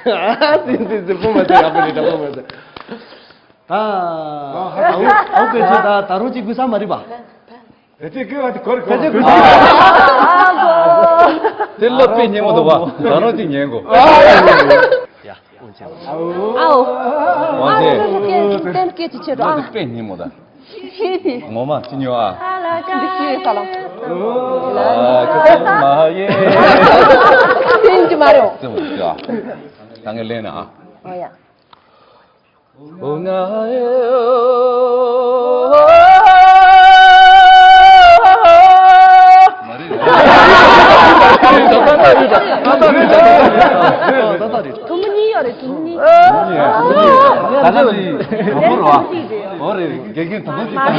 ཨ་ཙི་ཙི་ཙི། སྤོ་མ་ཟེར། ཡག་པོ་རེད། ད་སྤོ་མ་ཟེར། ད། ཨ་ཧ། ཨའུ་ཨའུ་སྐད་ཆ། ད་ད་རུང་གཅིག་དགོས་ས་མ་རེད་པ། ད་ཅི་དགོས་པ་དེ་གོ་རེ་གོ་རེ། དེ་སློབ་དཔོན་སྙན་མོ་འདུག་པ། ད་རུང་གཅིག་ཉན་དགོས། ཡ། ཨའོ། ཝང་ཆེ། ཏན་སྐད་ཅིག་ཆེ་འགྲོ་ཨ། དཔེ་སྙན་མོ་ད། ཤེས་ཏེ། ངོ་མ་ཅི་ཉོ་ཨ། འདི་ཤེས་ས་ལ། ཨ་ཀ་ཀ་མ་ཡེ། དེ་ཡིན་གྱི་མ་རེད། ཙི་མོ་ཅི་ཨ། ད་ངས་ལེན་ན་ཨ། ཨོ་ཡ། ཨོ་ང་ཨེ། མ་རེད། ད་ལྟ་རེད། ད་ལྟ་རེད། ད་ལྟ་རེད། ད་ལྟ་རེད། དུམ་བུ་གཉིས་ཡོད་རེད། དུམ་བུ་གཉིས། ད་ལྟ་རེད། ད་ལྟ་རེད། འོ་རེད། དགེ་རྒན་ད་ལྟ་ཞིག་ད་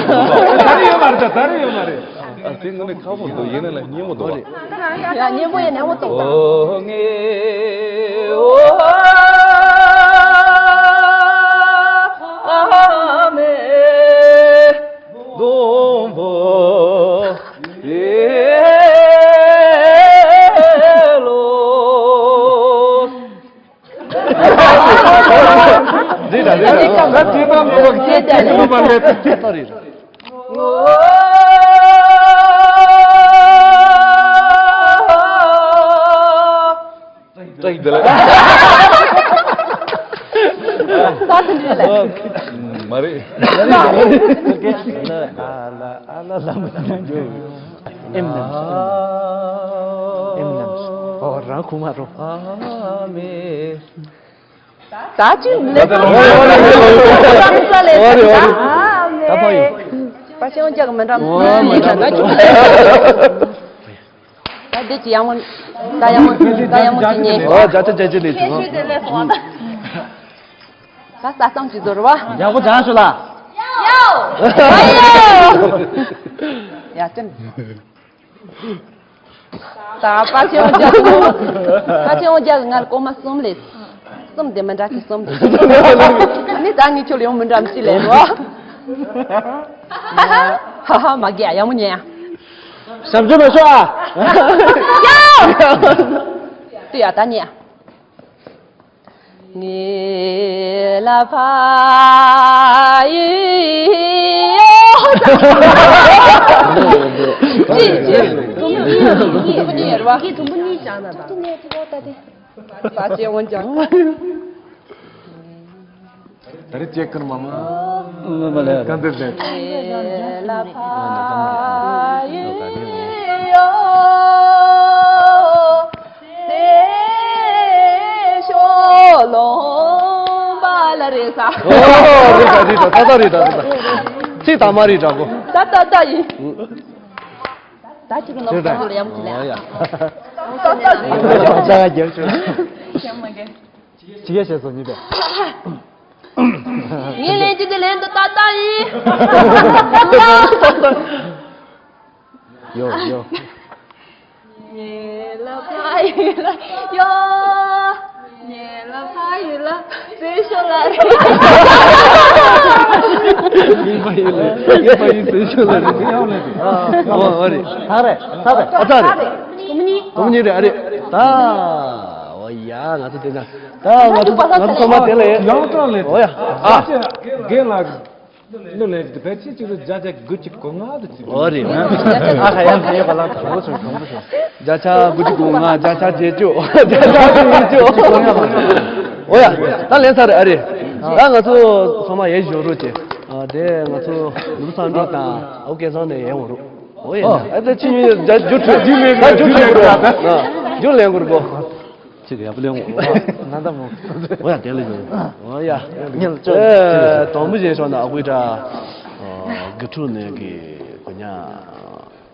ལྟ་རེད། ཡོད་མ་རེད། ད་ལྟ་རེད། ཡོད་མ་རེད། ཨ་དེ་དངོས་གནས་ཁག་པོ་འདུག་ཡིན་ན་ལ་སྙན་མོ་འདུག་བ། ཡ་སྙན་པོ་ཡིན། སྙན་མོ་འདུག་ད། ཨོ་ངེ་ཨོ་ཨ་མེ་སྡོང་པོ་ཡེ་ལོ། རེད་ད་རེད། ད་དེ་ད་ངོ་མ་ཁྱེད་ཀྱི་ངོ་མ་ལས་ད་དེ་ད་རེད། ད་ཡིན་ད་ལ། ད་དེ་འདྲ་ལས། མ་རེད། ཨ་ལ་ཨ་ལ་ལ་མ་ན་འཇོ། ཨེམ་ནམ་སུ། ཨེམ་ནམ་སུ། ཨོ་རང་ཁུ་མ་རོ། ད་ཅི་ལེ། ད་ཕ་ཡོ། ད་ཕ་ཡོ། པ་ཆེན་རྒྱག་མི་འདྲ། ཨོ་མི་འདྲ། ད་འདི་ཅི་ཡག་མོ། ད་ཡག་མོ། ད་ཡག་མོ་ཅི་ཉེ། ཨོ་བརྒྱ་ཆ་བརྒྱད་ཅུ་ལས་བྱུང་། ད་ལྟ་ཙམ་ཅི་ཟོར་བ། ཡག་པོ་བྱང་ཞུ་ལ། ཡ་ཅན། ད་པ་ཆེན་རྒྱག་པ་ཆེན་རྒྱག་ང་ལ་གོ་མ་གསུམ་ལས། གསུམ་དེ་མི་འདྲ་གི་གསུམ་དེ། ནི་ད་ངས་ཁྱོད་ལ་ཡང་མི་འདྲ་མི་ཤེས་ལས་རོ། ཧ་ཧ་མ་རྒྱག་ཡག་མོ་ཉན། ཞབས་ཕྱི་མ་ཤོག་ཨ། ཡ། དུ་ཡ་ད་ཉན། ངེ་ལ་ཕ་ཡི་ཡོ། ཅི་ཅི། དུམ་བུ་གཉིས་ཡོད་རེད་བ། དུམ་བུ་གཉིས་བྱ་ན་ད། དུམ་བུ་གཉིས་ཀྱི་བ་ད་དེ། ད་ཅི་འོན་ཀྱང་། ད་རེས་ཅེག་ཀར་མ་མ། མ་མ་ལས། གང་འདིར་ལས། ལ་ཕ་ཡི་ཡོ། སེ་ཤོ་ལོང་བ་ལ་རེ་ས། ཨོ་རེད་ད་རེད་ད། ད་ད་རེད་ད། ད་ད། ཚིག་དང་མ་རེད་ད་གོ། ད་ད་ད་ཡིན། ད་ཅི་གི་ནོར་ད་ལ་ཡམ་ཅི་ལ། ཨོ་ཡ། ད་ད་ད་ཡིན། ད་ད་རྒྱབ་ཆོག་ཅི་ག་བཤད་སོང་ཉིད་པས། ངས་ལན་གཅིག་དེ་ལན་དུ་ཏག་ཏག་ཡིན། ཡོ་ཡོ། ངེ་ལ་ཕ་ཡི་ལ་ཡོ། ངེ་ལ་ཕ་ཡི་ལ་སེ་ཤོ་ལ་རེ། ངེ་ཕ་ཡི་ལ་ངེ་ཕ་ཡི་སེ་ཤོ་ལ་རེ། ཨོ་ཨོ་རེད། ད་རེད་ད་རེད་ཨ་ད་རེད། དུམ་བུ་གཉིས། དུམ་བུ་གཉིས་རེད་ཨ་རེད། ད། ཨོ་ཡ་ང་ཚོ་དེ་ན། ད་ང་ཚོ་ང་ཚོ་ཚང་མ་དེ་ལ་ཡོད། ཡང་ཏོག་ལས། ཨོ་ཡ། ཨ། རྒན་ལགས། ལོ་ལན་གྱི་བེད་སྤྱི་གཅིག་ཏུ་བརྒྱ་ཆ་དགུ་གཅིག་གོ་ལྔ་དུ་གཅིག་ཨོ་རེད། ཨ་ཁ་ཡ་ཁ་ཡ་ག་ལ་དྲང་པོ་བྱུང་། དྲང་པོ་བྱུང་། བརྒྱ་ཆ་དགུ་གཅིག་གོ་ལྔ། བརྒྱ་ཆ་བརྒྱད་ཅུ། བརྒྱ་ཆ་བརྒྱད་ཅུ། ཨོ་ཡ། ད་ལན་ཚར་རེད་ཨ་རེད། ད་ང་ཚོ་ཚང་མ་ཡལ་ཞོར་རོགས་བྱེད། ཨ་དེ་ང་ཚོ་ནུབ་སང་འགྲོ་དང་ཨོ་སྐལ་བཟང་ནས་ཡལ་འོང་རོགས། ཨོ་ཡ། ཨ་དེ་ཕྱི་ཉིན་རྒྱ་རྒྱུ་ཁྲོད་རྒྱུ་ལེན་དགོས་རོགས། རྒྱུ་ལེན་དགོས་རོགས། ཅི་ཡག་པོ་ལེན་འོ། ན་ད་མོ། འོ་ཡ་དེ་ལ་ཡོད། འོ་ཡ། ཉལ་ཅོ། ཨེ་དོང་མི་བཞིན་ཤོག་ན་ཨ་ཁུའི་དྲ། དགེ་ཕྲུག་ནས་གི་གོ་ཉ།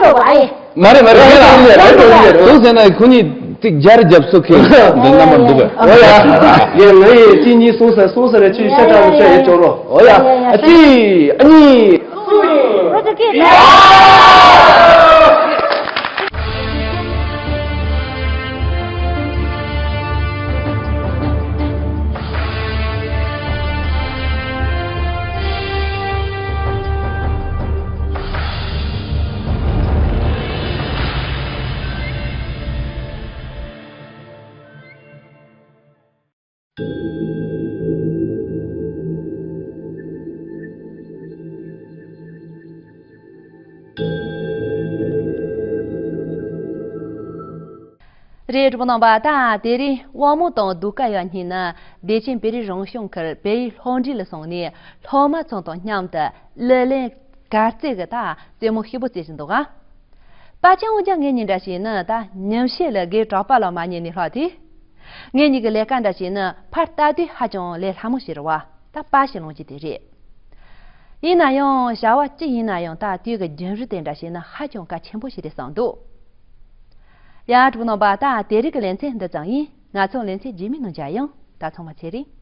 ཤེས་དོ་བ་ཨེ། མ་རེད་མ་རེད། ཁྱེད་ལ་ཁྱེད་ལ་ཁྱེད་ལ་དུང་ཟེར་ན་ཁོ་གཉིས་ཏིག་རྒྱ་རི་རྒྱབ་སོ་ཁེ་འདི་རྣམ་པར་འདུག་ག་ཨོ་ཡ། ཡ་ང་ཡི་གཅིག་གཉིས་གསུངས་ས་གསུངས་ས་རེ་ཆུ་ཤ་ཁྲག་ལ་ཤ་ཡི་ཅོག་རོ། ཨོ་ཡ། ཨ་གཅིག་ཨ་གཉིས། རེད། གྲོགས་པོ་རྣམ་པ། ད་དེ་རིང་དབང་མོ་དང་ཟློས་གར་ཡང་གཉིས་ནི་བདེ་ཆེན་བོད་རིགས་རང་སྐྱོང་ཁུལ་བོད་ཡིག་སློབ་འབྲིང་ལ་སོང་ནས་སློབ་མ་ཚོ་དང་མཉམ་དུ་གླུ་ལེན་གར་རྩེད་ཀྱི་ད་རྩེད་མོ་ཞིག་པོ་རྩེ་བཞིན་འདུག་ག་པ་ཅང་འུ་ཅག་ངེད་གཉིས་འདྲ་ཞིག་ནི་ད་ཉམས་ཞིབ་ལ་དགེ་གྲོགས་པ་ལ་མ་ཉན་ནས་ལྷག་དེ། ངེད་གཉིས་ཀྱི་ལས་ཀ་འདྲ་ཞིག་ནི་ཕར་ལྟ་དུས་ཧ་ཅང་ལས་སླ་མོ་ཞིག་རེད་བ། ད་པ་ཞིག་ལོང་གི་དེ་རེད། ཡིན་ན་ཡང་བྱ་བ་ཅི་ཡིན་ན་ཡང་ད་དུས་ཀྱི་རྒྱུན་རིང་དེ་འདྲ་ཞིག་ནི་ཧ་ཅང་གལ་ཆེན་པོ་ཞིག་རེད་བསམ་འདུག་ཡ་གྲོགས་རྣམ་པ། ད་དེ་རིང་གི་ལེ་ཚན་འདི་ཙམ་ཡིན། ང་ཚོ་ལེ་ཚན་རྗེས་མའི་ནང་མཇལ་ཡོང་། ད་ཚང་མ་ཚེ་རིང་།